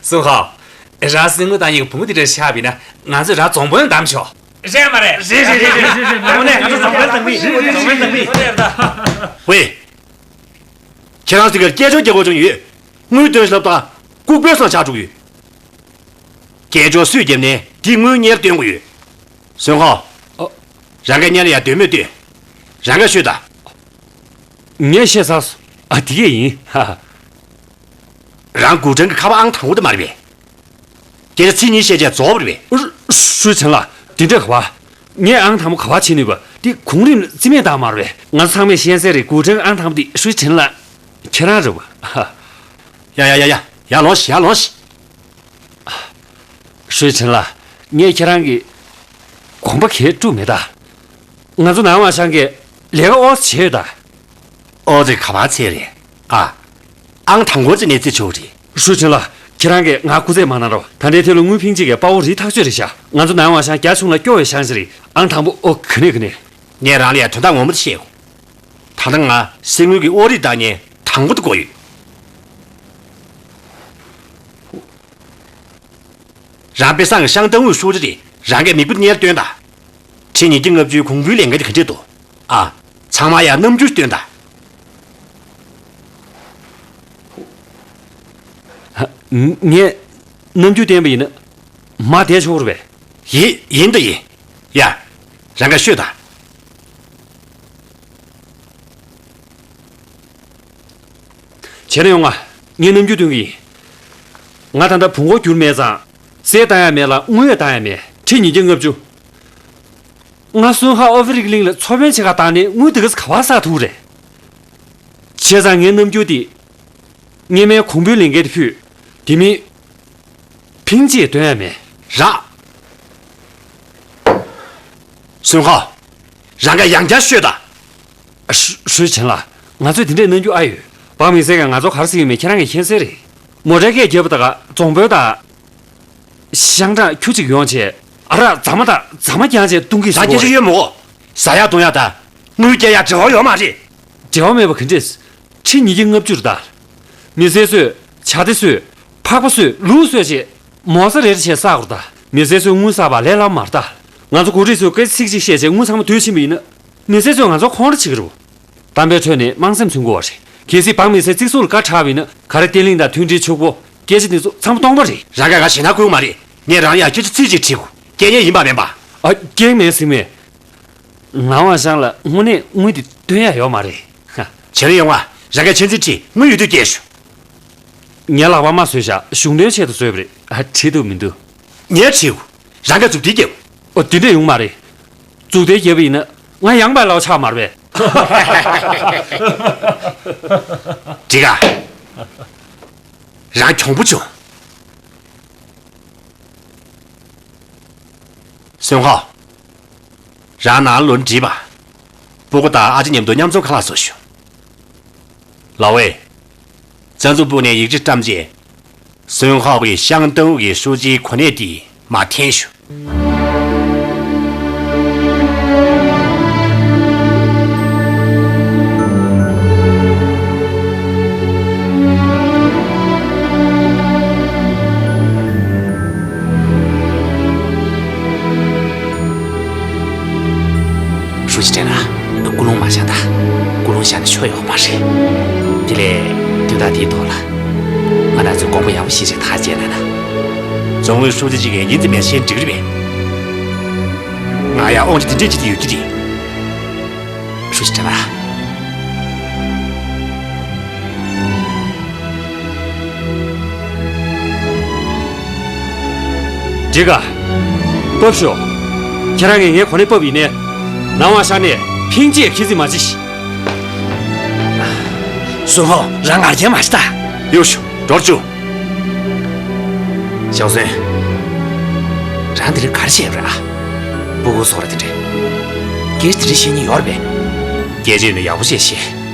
སུན་ཧའོ། རང་སེམས་ངོ་བཏང་ཡག་བུ་མོ་དེ་འདྲ་ཆགས་པ་ཡིན་ན་ང་ཚོས་རང་རྫོང་དཔོན་བདམས་ཆོག་རེད་མ་རེད། རེད་རེད་རེད་རེད་རེད་རེད། དངོས་གནས་ང་ཚོ་རྫོང་དཔོན་བདམས་གི་ཡིན། རྫོང་དཔོན་བདམས་གི་ཡིན། ཝེ། ཁྱེད་རང་ཚོས་ཀྱི་སྐད་ཅོར་རྒྱག་དགོས་བྱུང་ཡོད། དངུལ་སྟོན་ཞབས་དང་ལྐུགས་པའི་སང་ཆགས་འགྲོ་གི་ཡོད། སྐད་ཅོར་སུས་བརྒྱབ་ནས་འདི་དངུལ་གཉེར་སྟོན་དགོས་ཡོད། སུན་ཧའོ། ཨ། རང་གིས་གཉེར་ཡ་འདོད་མོས་སྟོན། རང་གིས་ཤོད་དང་། ངས་ཤེས་ཚར་སོང་། ཨ། དེ་གས་ཡིན། ཧ་ཧ། རང་གུང་ཁྲན་གྱི་ཁ་པར་ཨང་དང་པོ་དེ་མ་རེད་པས། སྐད་ཆ་ཚིག་གཉིས་བཤད་བྱས་རྫོགས་པ་རེད་པས། ཧྲུའུ་ཅི་ཁྲེན་ལགས། དེ་འདྲ་ག་བ། ངས་ཨང་དང་པོ་ག་བ་བྱེད་ནུས་པ་དེ་གོང་རིམ་རྩིས་མེད་བཏང་མ་རེད་པས། ང་ཚོ་ཚང་མས་ཤེས་གསལ་རེད། གུང་ཁྲན་ཨང་དང་པོ་དེ་ཧྲུའུ་ཅི་ཁྲེན་ལགས་ཁྱེད་རང་རེད་པ། ཡ་ཡ་ཡ་ཡ། ཡར་ལོངས་ཤིག་ཡར་ལོངས་ཤིག་ཧྲུའུ་ཅི་ཁྲེན་ལགས། ངས་ཁྱེད་རང་གི་དགོངས་པ་གས་དཀྲུགས་མེད་ད། ང་ཚོ་ནང་བ་ཤང་གིས་ལས་ཀ་ཨོ་ཙི་བྱས་ཡོད་ད། ཨོ་ཙི་ག་པར་བྱས་རེད་ཨ། ཨང་དང་པོ་ཅིག་ནས་རྩིས་ཆོག་རེད། ཧྲུའུ་ཅི་ཁྲེན་ལགས། ཁྱེད་རང་གིས་ང་སྐུ་ཚེགས་མ་གནང་རོགས། ད་ལྟའི་ཐད་ལ་དངུལ་ཕིང་གཅིག་གི་དཔའ་བོ་རི་ཐག་ཆོད་རེད་ཤག་ང་ཚོ་ནང་བ་ཤང་རྒྱ་ཆུང་ལ་སྐྱོ་བའི་ཤང་ཞིག་རེད། ཨང་དང་པོ་ཨོ་ག་ནས་ག་ནས། ངས་རང་ལ་ཡ་དོན་དག་ངོ་མ་དེ་བཤད་གོ། ད་ལྟ་ང་གསེར་དངུལ་གྱི་དབོར་རིས་བཏང་མཁན་དང་པོ་དེ་དགོས་ཡོད། རང་དཔེ་བཟང་གི་ཤང་ཏང་ཨུའི་ཧྲུའུ་ཅི་རེད། རང་གིས་མིག་དཔེ་གཉེར་སྟོན་དང་། ཁྲི་ཉིས་བརྒྱ་ལྔ་བཅུའི་གོང་བུའི་ལས་འགན་དེ་ག་འདྲས་འདུག་ཨ། ཚང་མ་ཡར་རྣམ་འགྱུར་སྟོན་དང་། ངས་རྣམ་འགྱུར་བསྟན་པ་ཡིན་ན་མར་བསྡད་ཆོག་རེད་པས། ཡིན་ཡིན་ད་ཡིན། ཡ། རང་གིས་ཤོད་དང་། བྱས་ན་ཡོང་ང་། ངས་རྣམ་འགྱུར་སྟོན་གྱི་ཡིན། ང་ད་ལྟ་བོང་གུར་གྱུར་མེད་ཙང་། ཟས་བཏང་ཡ་མེད་ལ་དངུལ་ཡང་བཏང་ཡ་མེད། ཁྲི་ཉིས་བརྒྱ་ལྔ་བཅུ། ང་སུན་ཧ་ཨོ་ཕི་རིག་གླིང་ལ་ཚོ་དཔོན་ཆེ་ཁག་བཏང་ནས་དངུལ་དེ་ག་ཚོད་ག་པར་བསགས་ཐུབ་རེད། བྱས་ཙང་ངའི་རྣམ་འགྱུར་དེ། སྔོན་མའི་གོང་བུའི་ལས་འགན་དེ་ཕུད། དེ་མིན། ཕིང་ཅིག་སྟོན་ཡ་མེད། ར། སུན་ཧ། རང་གིས་ཡང་བསྐྱར་ཤོད་དང་། ཧྲུའུ་ཅི་ཁྲེན་ལགས། ང་ཚོས་དེ་འདྲས་གནང་རྒྱུ་ཨ་ཡོད། འབངས་མི་སེར་གྱིས་ང་ཚོ་ག་རེ་ཟེར་གྱི་ཡོད་མེད་ཁྱེད་རང་གིས་མཁྱེན་གསལ་རེད། མོ་ཊའི་སྐད་བརྒྱབ་པ་དང་རྫོང་དཔོན་དང་། ཤང་ཀྲང་ཁྱུ་གཅིག་ཡོང་བྱས། ཨ་རག་རྫ་མ་དང་རྫ་མ་རྐྱང་བྱས་བཏུང་གི། ད་སྐད་ཆ་ཡོད་མོ། ཟ་ཡག་བཏུང་ཡག་དང་དངུལ་སྐྱེལ་ཡག་འབྲེལ་བ་ཡོད་མ་རེད། འབྲེལ་བ་མེད་པ་ག་འདྲས། ཁྲི་ཉིས་བརྒྱ་ལྔ་བཅུ་རེད་ད། མི་སེར་ཚོས་བྱ་དེ་གསོས། ཕག་པ་གསོས། ལུག་གསོས་བྱས། མོ་ས་རེ་རེ་བྱས་བསགས་དགོས་རེད་ད། མི་སེར་ཚོས་དངུལ་བསགས་པ་ལས་སླ་པོ་མ་རེད་ད། ང་ཚོ་འགོ་ཁྲིད་ཚོས་སྐད་ཆ་ཚིག་གཅིག་བཤད་བྱས་དངུལ་ཚང་མ་བསྡུས་ཕྱིན་པ་ཡིན་ན། མི་སེར་ཚོས་ང་ཚོར་ཁོང་ཁྲོ་བྱེད་ཀྱི་རེད། གཏམ་དཔེ་ཁྲོད་ནས་དམངས་སེམས་ཚུན་དགོས་པ་རེད། གལ་སྲིད་འབངས་མི་སེར་ཚིག་ཟུར་ལ་དགའ་དྲགས་པ་ཡིན་ན་ག་རེ་བརྟན་ལྷིང་དང་མཐུན་སྒྲིལ་ཕྱུག་པོ། སྐད་ཆ་འདི་ཚོ་ཚང་མ་སྟོང་པ་རེད། རང་ག་ག་ཞེད་སྣང་སྐུལ་མ་རེད། ངས་རང་ཡ་སྐད་ཆ་ཚིག་གཅིག་དྲིས་གོ། རྐྱེན་ངན་ཡིན་པ་མིན་པ། ཨ། རྐྱེན་མེད་ཟེར་མེད། ནང་བ་ཤང་ལ་དངོས་གནས་དངུལ་འདི་སྟོན་ཡ་ཡོད་མ་རེད། བྱས་ན་ཡོང་ང་། རང་ག་མཁྱེན་ཚིག་དྲིས། དངུལ་ཡོད་དུས་སྐྱེལ་ཞུ། ངའི་ལག་པ་མ་བཟོས་ཤག་གཞུང་དོན་ཆེད་དུ་བཟོས་པ་རེད། ཨ། བྲིས་འདུག་མི་འདུག་ངས་བྲིས་གོ། རང་ག་མཛུབ་ཐེལ་རྒྱབ། ཨོ། དེ་འདྲས་ཡོང་མ་རེད། མཛུབ་ཐེལ་རྒྱབ་པ་ཡིན་ན་ང་ཡངས་པའི་ལག་ཆགས་མ་རེད་པས། འགྲིག་ག། རང་གྱོང་པོ་བྱུང་། སུན་ཧའོ། རང་ནང་ལོགས་འགྲིལ་བ། སྤུ་གུ་དང་ཨ་ཅེ་མཉམ་དུ་མཉམ་འཛོམས་ཁ་ལག་བཟོ་ཞུ། ལའོ་ཝེ། རྩ་འཛུགས་པུའུ་ནས་ཡིག་ཆ་བཀྲམ་རྗེས། སུན་ཧའོ་གིས་ཤང་ཏང་ཨུའི་ཧྲུའུ་ཅིའི་གོ་གནས་དེ་མར་འཐེན་ཞུ། བྱས་ན་ཆོ་ཡོད་མ་རེད། དེ་ལས་དོན་དག་དེའི་ཐོག་ལ་ང་རང་ཚོས་དགོངས་པ་ཡག་པོ་བཞེས་བྱས་ཐག་བཅད་ན་ན། རྫོང་ཨུད་ཧྲུའུ་ཅི་གཅིག་གིས་འགན་འཛིན་མེད་ཤེས་འགྲིག་རེད་པས། ང་ཡང་དབང་ཆ་དེ་འདྲས་ཅིག་ཡོད་ཀྱི་རེད། ཧྲུའུ་ཅི་ཁྲེན་ལགས། འགྲིག་ག་བབས་ཤོག་ཁྱེད་རང་གིས་ངའི་གོ་གནས་ཕབ་ཡིན་ནའི། ནང་བ་ཤར་ནས་ཕིང་ཅིའི་ཁྱི་རྩིས་མ་བྱེད་ཤིག་སུན་ཧོ། རང་ངར་ཅན་མ་ཤི་ད། ཡོ་ཤུ། འགྲོར་བཅུག་ཞའོ་སུན། རང་དེ་རིང་ག་རེ་བྱས་པ་རེད་ཨ། སྤུ་གུ་སོགས་ར་དེ་འདྲས། སྐད་ཆ་དེ་འདྲས་བཤད་སྙིང་ཡོད་རེད་པས། སྐད་ཆ་ཡོད་ན་ཡག་པོ་བཤད་ཤེས།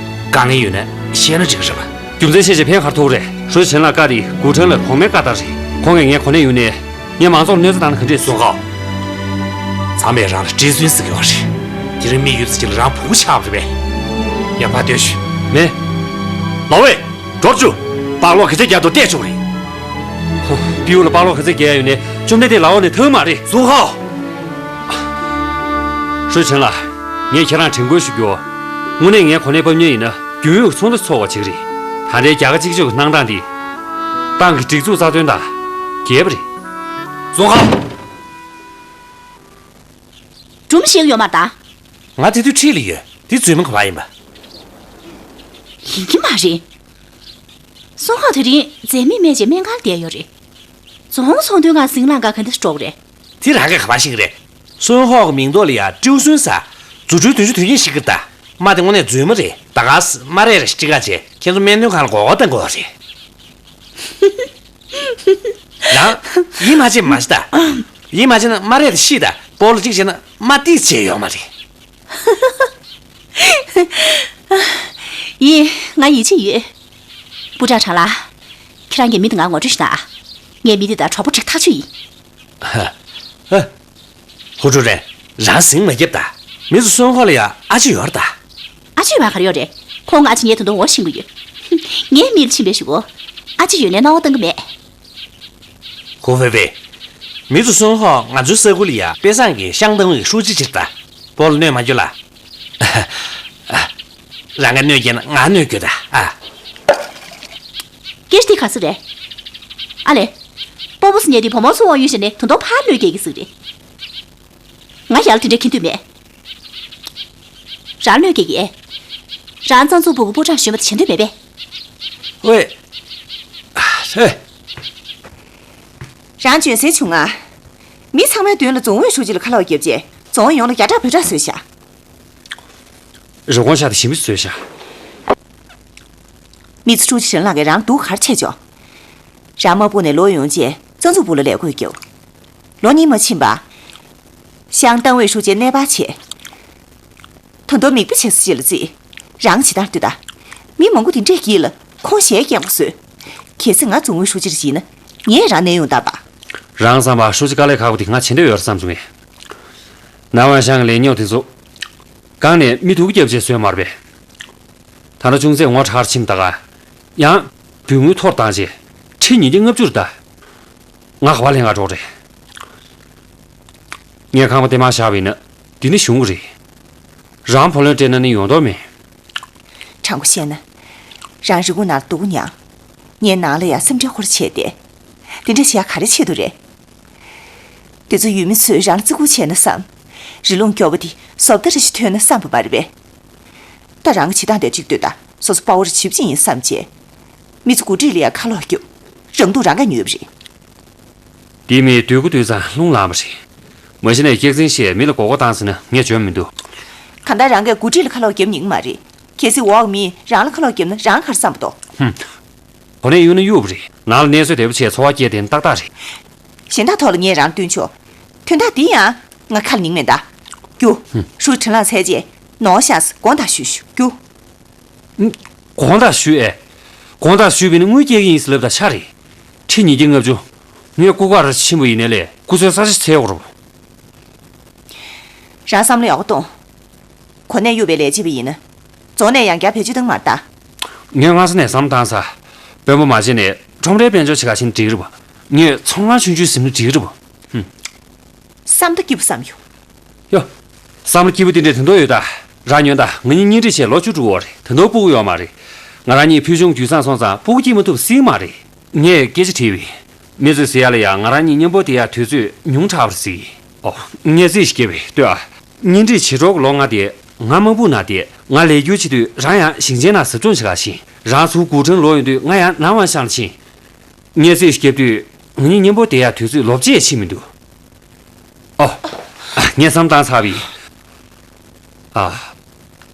དཀའ་ངལ་ཡོད་ན་བཤད་ན་འགྲིག་གི་རེད་པ། རྒྱུ་མཚན་བཤད་བྱས་ཕན་ག་རེ་ཐོགས་རེད། ཧྲུའུ་ཆན་ལགས་བཀའ་དེ་གུ་ཁྲན་ལགས་གོང་མའི་བཀའ་ལྟར་རེད། ཁོང་གིས་ངའི་གོ་གནས་ཡོད་ནའི། ངས་མང་ཚོགས་ལ་གནོད་འཚེ་བཏང་ན་ག་འདྲས་སུན་ཧོ། ཚང་མས་རང་ལ་ཀྲི་སུན་ཟེར་གི་ཡོད་རེད། དེ་རིང་དམིགས་ཡུལ་ཟེར་གྱི་ལ་རང་བུ་གུ་ཆགས་པ་རེད་པས། ཡར་ཕར་སྡོད་ཤོག་མེད། ལའོ་ཝེ། འགྲོར་བཅུག་པགས་ལོག་ག་ཚད་རྒྱག་འདུག་བལྟས་ཆོག་རེད། ཧོ། སྤྲེའུ་ལ་པགས་ལོག་ག་ཚད་རྒྱག་ཡ་ཡོད་ནའི་བཅོམ་ལྡན་འདས་ལའོ་ནས་ཐོན་མ་རེད། སུན་ཧོ། ཧྲུའུ་ཆན་ལགས། ངས་ཁྱེད་རང་དྲན་སྐུལ་ཞུ་རྒྱུ། དངོས་གནས་ངའི་གོ་གནས་ཕབ་མཁན་ཡིན་ན་རྒྱུན་ཡོད་ཚོགས་འདུ་ཚོགས་པ་བྱེད་ཀྱི་རེད། ད་ལྟའི་རྒྱ་གར་གཅིག་ལྕོགས་ཀྱི་གནང་སྟངས་འདི། ཏང་གི་སྒྲིག་འཛུགས་རྩ་དོན་དང་འགལ་བ་རེད། སུན་ཧོ། སྒྲུང་ཞིག་ཡོད་མ་རེད་ད། ང་དེ་དུས་ཁྲིད་ལ་ཡོད། དེ་རྫུན་མ་ག་པར་ཡིན་པ། ཡིན་གྱི་མ་རེད། སུན་ཧོ་དེ་རིང་རྫས་མེད་སྨན་བཅས་སྨན་ཁང་བསྡད་ཡོད་རེད། རྫོང་ཚོགས་འདུའི་སྒང་ཟིང་ལངས་ག་ག་འདྲ་འགྲོ་གི་རེད། དེ་རང་གིས་ག་པར་ཤེས་ཀྱི་རེད། སུན་ཧོ་གི་མིང་ཐོག་ལ་ཡ་ཀྲིའུ་སུན་ཟེར། རྫུ་འཕྲུལ་བདུན་ཅུ་དོན་གཉིས་ཤིག་གི་རེད་ད། རྨ་དེ་དངོས་གནས་རྫུན་མ་རེད། ད་ག་སེ་རྨ་རས་རེ་ཞིག་ཁྲིད་ག་བྱས་ཁྱེད་ཚོ་སྨན་དོན་ཁང་ལ་མགོ་སྐོར་གཏོང་དགོས་པ་རེད། རང་ཡིད་མ་ཆེས་མ་ཤི་ད། ཡིད་མ་ཆེས་ན་རྨ་རས་དེ་ཤི་ད། སྤོ་ལོ་གཅིག་བྱས་ན་རྨ་ཏིས་བྱས་ཡོད་མ་རེད། ཡིན། ང་ཡིད་ཆེས་ཡོད། པུ་ཀྲང་ཁྲང་ལགས། ཁྱེད་རང་གིས་མི་དེ་ང་ངོ་སྤྲོད་ཞུ་དང་ཨ། ངས་མི་དེ་དང་གྲོགས་པོ་བྱེད་ཐག་ཆོད་ཡིན། ཧ། ཧ། ཧུ་ཀྲུའུ་རེན། རང་ཟིང་མ་རྒྱབ་ད། མི་ཚོ་སུན་ཧོ་ལ་ཡ་ཨ་ཅེ་ཡོད་རེད་ད། ཨ་ཅེ་ཡོད་པ་ག་རེ་ཡོད་རེད། ཁོང་ཨ་ཅེ་ངས་ད་དུང་ངོ་ཤེས་ཀྱི་ཡོད། ངའི་མི་ལ་ཕྱིན་པའི་གཞུག་གུ། ཨ་ཅེ་ཡོད་ནའི་སྣང་བ་གཏང་གི་མེད། ཧུ་ཧྥེ་ཧྥེ། མི་ཚོ་སུན་ཧོ་ང་ཚོའི་ས་ཁུལ་ལ་ཡ་དཔེ་བཟང་གི་ཤང་ཏང་ཝེ་ཧྲུའུ་ཅི་ཅིག་རེད་ད། སྤོ་ལོ་གནོད་མ་རྒྱུ་ལ། རང་ག་གནོད་སྐྱེལ་ན་ང་གནོད་རྒྱུ་ད་ཨ། སྐད་ཆ་དེ་ག་ཟེ་རེད། ཨ་ལེ། སྤོ་བོ་ཟེར་མཁན་དེ་བུ་མོ་ཚོ་དབང་ཡོད་བྱས་ནས་ད་དུང་ཕར་གནོད་སྐྱེལ་གྱི་ཟིག་རེད། ང་ཡར་དེ་འདྲ་འཁྱེར་འདོད་མེད། རང་གནོད་སྐྱེལ་གྱི། རང་གཙང་བཙུགས་སྤུ་གུ་པུ་ཀྲང་གཞོན་པ་དེ་བྱེད་འདོད་མེད་པས། ཝེ། ཧེ། རང་འཇོན་སེ་བྱུང་ང་། མི་ཚང་མའི་མདུན་ལ་རྫོང་ཨུད་ཧྲུའུ་ཅི་ལ་ཁ་ལོག་བརྒྱབ་རྗེས་རྫོང་ཡོངས་ལ་རྒྱ་གྲགས་བོད་གྲགས་བཟོས་ཤག་རི་ཀོན་ཤག་དེ་ཞིམ་པོ་བཟོས་ཤག་མི་ཚོ་ཀྲུའུ་ཆི་ཧྲན་ལགས་ཀྱིས་རང་སྡུག་ག་རེ་བྱས་ཆོག་རང་དམར་སྤུངས་ནས་ལོག་ཡོང་རྗེས་གཙང་བཙུགས་སྦུག་ལ་ལས་བགོས་བརྒྱབ། ལོ་གཉིས་མ་ཕྱིན་པར། ཤང་ཏང་ཝེ་ཧྲུའུ་ཅིའི་གནས་སྤར་བྱས། ད་དུང་མིག་དཔེ་བྱེད་ས་ཅིག་ལ་བརྩིས། རང་ཇི་ལྟར་འདོད་ད། མི་མང་པོ་དེ་འདྲས་དཀྱིལ་ལ་ཁོང་ཞལ་རྒྱག་པ་བཟོས། གལ་སྲིད་ང་རྫོང་ཨུད་ཧྲུའུ་ཅི་རེ་བྱས་ན་ངས་རང་གནས་དབྱུང་བཏང་པ། རང་བསམ་པར་ཧྲུའུ་ཅི་དཀའ་ལས་ཁག་པོ་དེ་ང་བྱེད་འདོད་ཡོད་རེད་བསམ་བྱུང་ངས། ནང་པ་ཤང་གི་ལས་རྙོག་དེ་ཚོ། གང་ནས་མི་སྡུག་སྐྱབས་བྱས་བཟོས་མ་རེད་པས། ད་ལྟ་ཅུང་ཟད་ངོ་ཚ་ཕྱིན་ད་ག་ཡང་། བུ་དངུལ་ཐོར་བཏང་རྗེས། ཁྲི་ཉིས་བརྒྱ་ལྔ་བཅུ་རེད་ད། ང་ག་པར་ལེན་ག་འགྲོ་རེད། ངས་ཁང་པ་དེ་མར་བཞག་པ་ཡིན་ན་འདི་ནི་གཞུང་གི་རེད། རང་བུ་ལོན་སྤྲད་ན་ནི་ཡོང་དོགས་མེད། དྲང་པོ་བཤད་ན། རང་རི་ཀོན་ནང་ལ་སྡུག་པོ་མྱངས། ངས་ནང་ལ་ཡ་སེམས་ཁྲལ་ཁོ་ར་བྱས་ཏེ། དེ་འདྲ་བྱེད་ཡ་ག་རེ་ཆེད་དུ་རེད། དེ་ཚོ་ཡུལ་མི་ཚོས་རང་ལ་བརྩི་བཀུར་བྱས་ན་བསམ། རི་ཀླུང་སྐྱོ་པོ་དེ་བཟོ་ལྟ་རེ་ཞིག་ཐོན་ན་བསམ་པ་མ་རེད་པས། ད་རང་གི་བྱེད་སྟངས་དེ་གཅིག་ལྟོས་དང་སོ་སོ་དཔའ་བོ་རེ་བྱེད་ཀྱི་ཡིན་བསམ་བྱས། མི་ཚོ་འགོ་ཁྲིད་ལ་ཡ་ཁ་ལོག་རྒྱབ། རང་སྡུག་རང་ག་ཉོས་པ་རེད། འདི་མི་སྡུག་གུ་སྡུག་ཙང་རླུང་ལངས་པ་རེད། མ་གཞི་ནས་སྐྱག་རྫུན་བཤད་མི་ལ་མགོ་སྐོར་བཏང་ཟེར་ན་ངས་འཇོན་མི་འདུག་གང་ལྟར་རང་གིས་འགོ་ཁྲིད་ལ་ཁ་ལོག་རྒྱབ་ཉན་གི་མ་རེད། གལ་སྲིད་འོག་མིས་རང་ལ་ཁ་ལོག་རྒྱབ་ན་རང་ག་རེ་བསམ་པ་འདུག་ཧུམ། གོ་གནས་གཡུག་ན་གཡུག་པ་རེད། ནང་ལ་གནས་ཚུལ་བདེ་པོ་བྱས་འཚོ་བ་སྐྱེལ་དེ་ནི་ཏག་ཏག་རེད། གཞན་དག་ཐོག་ལ་ངས་རང་བསྟུན་ཆོག་དོན་དག་འདི་ཡང་ང་ཁ་ལ་ཉན་མེད་ད། རྒྱུགས། ཧུམ། ཧྲུའུ་ཁྲིན་ལགས་ཚར་རྗེས་ནོར་ཤག་དགོངས་དག་ཞུ་ཞུ་རྒྱུགས། ཨུམ། དགོངས་དག་ཞུ་ཨེ། དགོངས་དག་ཞུས་པས་ནི་དངུལ་སྐྱེལ་གྱི་ཡིན་ཟེར་ལབ་ད་ཆ་རེད། ཁྲི་ཉིས་བརྒྱ་ལྔ་བཅུ། ངས་སྐུ་ཁག་ར་ཆེན་པོ་ཡིན་ནའི་ལས་སྐུ་ཚེ་ས་ཆ་ཚད་དགོས་རེད། རང་བསམ་བློ་ཡག་པོ་གཏོང་། གོ་གནས་གཡུག་པའི་ལས་བྱེད་པ་ཡིན་ན། རྫོང་ནས་ཡང་བསྐྱར་བེད་སྤྱོད་བཏང་མ་རེད་ད། ངས་སྔ་ས་ནས་བསམ་བློ་བཏང་ས། དཔོན་པོ་མ་བྱས་ནས་ཁྲོམ་རའི་དཔལ་འབྱོར་བྱེད་ག་ཕྱིན་འགྲིག་རེད་པ། ངས་ཚོང་ཁང་ཆུང་ཆུང་ཟིན་ན་འགྲིག་རེད་པ། ཧུམ། བསམ་བློ་སྐྱིད་པོ་བསམ་ཡོད། ཡ། བསམ་བློ་སྐྱིད་པོ་དེ་འདྲས་དོན་དག་ཡོད་ད། རང་ཉོན་དང་། ང་གཉིས་གཉེན་སྒྲིག་བྱས་ལོ་བཅུ་དྲུག་འགོར་རེད། ད་དུང་སྤུ་གུ་ཡོད་མ་རེད། ང་རང་གཉིས་ཕུལ་བྱུང་རྒྱུད་བཟང་སོང་ཙང་སྤུ་གུ་སྐྱེ་མ་ཐུབ་སྲིད་མ་རེད། ངས་སྐད་ཆ་དྲིས་པས། མི་ཚོས་ཟེར་ཡ་ལ་ཡ་ང་རང་གཉིས་མཉམ་པོ་བསྡད་ཡ་དུས་ཚོད་ཉུང་དྲགས་པ་རེད་ཟེར་གྱི། ཨོ། ངས་རྩིས་ཤིག་བརྒྱབ་པས་ལྟོས་ཨ། གཉེན་སྒྲིག་བྱེད་འགྲོ་གི་ལོ་ལྔ་དེ་ང་དམག་དཔུང་ནང་བསྡད། ང་ལས་འཁྱུར་བྱེད་དུས་རང་ཡང་ཞིང་ཆེན་ནང་ཟབ་སྦྱོང་བྱེད་ག་ཕྱིན། རང་ཚུར་གུང་ཁྲན་ལོག་ཡོང་དུས་ང་ཡང་ནམ་ཝང་ཤང་ལ་ཕྱིན། ངས་རྩིས་ཤིག་བརྒྱབ་དུས་ང་གཉིས་མཉམ་པོ་བསྡད་ཡ་དུས་ཚོད་ལོ་བརྒྱད་ཕྱིན་མི་འདུག་ཨོ། ངས་བསམ་བཏང་ཚར་བས། ཨ།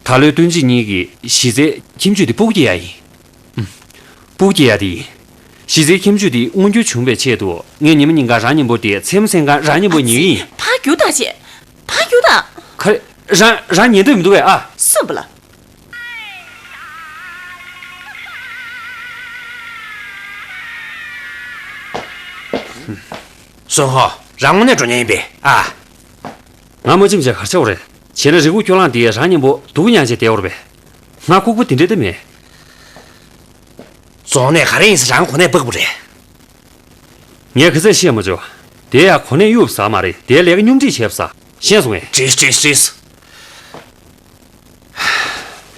ད་ལོའི་སྟོན་དཔྱིད་གཉིས་ཀྱི་གཞི་རྩའི་ཁྱིམ་རྒྱུད་དེ་སྤུ་གུ་སྐྱེ་ཡ་ཡིན། ཨུམ། སྤུ་གུ་སྐྱེ་ཡ་དེ་ཡིན། གཞི་རྩའི་ཁྱིམ་རྒྱུད་དེ་མངོན་འགྱུར་བྱུང་བའི་ཆེད་དུ་ངས་ཉི་མ་ཉིན་གང་རང་མཉམ་པོ་དེ་མཚན་མོ་མཚན་གང་རང་མཉམ་པོ་ཉལ་གྱི་ཡིན། ཕར་རྒྱུགས་དང་བྱས། ཕར་རྒྱུགས་དང་། ག་རེ། རང་རང་ཉལ་འདོད་མི་འདུག་གས་ཨ། སུ་བ་ལ། སོན་ཧོ། རང་དངོས་གནས་འགྲོ་མཁན་ཡིན་པས་ཨ། ང་མ་ཕྱིན་བྱས་ག་རེ་བྱེད་དགོས་རེད། བྱས་ན་རི་ཁུག་ཁྱོད་རང་འདིར་རང་མཉམ་པོ་སྡུག་མྱངས་བྱས་བསྡད་ཡོད་རེད་པས། ང་ལྐུགས་པ་དེ་འདྲ་དེ་མེད། རྫོང་ནས་ག་རེ་ཡིན་ཟེར་རང་གོ་གནས་སྤུ་གུ་རེད། ངས་ག་ཚོད་བཤད་མ་བྱུང་། དེ་ཡང་གོ་གནས་གཡུག་ཟ་མ་རེད། དེ་ལས་ཀ་སྙོམ་སྒྲིག་བྱས་པ་ཟ། ཤེས་སོང་ངས། བྲིས་བྲིས་བྲིས།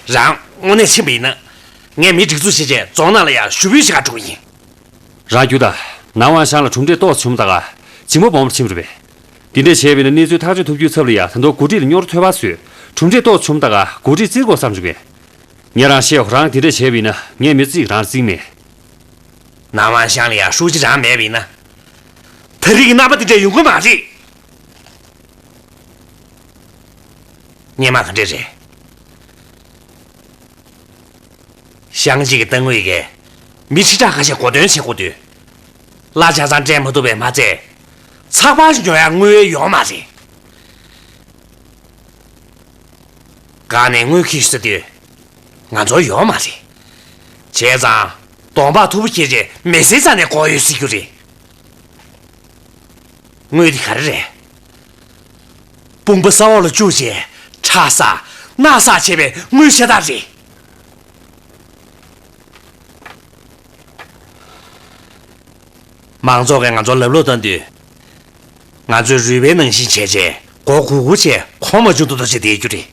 རང་དངོས་གནས་ཕྱིན་པ་ཡིན་ན། ངས་མི་སྒྲིག་འཛུགས་བྱས་རྗེས་རྫོང་ནང་ལ་ཡང་ཞུ་འབོད་བྱེད་ག་འགྲོ་གི་ཡིན། རང་རྒྱུགས་དང་། ནམ་ཝང་ཤང་ལ་གྲུབ་འབྲས་ཏོག་ཙམ་བྱུང་ད་ག། ཇིམ་པ་སྦོམ་རུ་ཕྱིན་པ་རེད་པས། འདི་འདྲས་བྱས་པ་ཡིན་ན་གནས་ཚུལ་ཐག་གཅོད་ཐུབ་རྒྱུའི་ཚབ་ལ་ཡ་ད་དུང་འགོ་ཁྲིད་ལ་རྙོག་དྲ་ཐོན་པ་བཟོས། གྲུབ་འབྲས་ཏོག་ཙམ་བྱུང་ད་ག་འགོ་ཁྲིད་བཙིར་དགོས་བསམ་བྱུང་བས། ངས་རང་བཤད་ཡོད། རང་འདི་འདྲས་བྱས་པ་ཡིན་ན་ངས་མི་བརྩི། རང་བརྩིས་མེད། ནམ་ཝང་ཤང་ལ་ཡ་ཧྲུའུ་ཅི་རང་མེད་པ་ཡིན་ན། ད་རེས་ཀྱི་རྣམ་པ་འདི་འདྲས་ཡོང་གི་མ་རེད། སྔོན་མ་ག་འདྲས་རེད། ཤང་གཅིག་གི་ཏང་ཨུད་ཀྱིས་མི་ཁྲི་ཕྲག་ཁ་ཤས་གོ་སྟོན་བྱེད་དགོས་དུས། གླ་ཆ་ཚང་སྤྲད་མ་ཐུབ་པས་མ་ཚད། ཚགས་པར་ཉོ་ཡག་དངུལ་ཡོད་མ་རེད། གང་ནས་དངུལ་འཁྱེར་ཤོག་ཟེར་དུས། ང་ཚོར་ཡོད་མ་རེད། བྱས་ཙང་གདོང་པགས་མཐུག་པོ་འཁྱེར་རྗེས་མི་སེར་རྩ་ནས་དགོས་ཡོད་ཟེར་རྒྱུ་རེད། དངུལ་དེ་ག་རེ་རེད། དཔུང་པ་ས་འོག་ལ་བཅུག་བྱས་ཁྲག་ཟ་མནའ་ཟ་བྱས་པའི་དངུལ་ཤ་སྟག་རེད། མང་ཚོགས་ཀྱིས་ང་ཚོར་ལབ་ལོག་བཏང་དུས། ང་ཚོས་རུས་པའི་ནང་བཞིན་བྱས་རྗེས་མགོ་སྒུར་སྒུར་བྱས་གོ་མ་བྱུང་དོ་དོ་བྱས་བསྡད་རྒྱུ་རེད།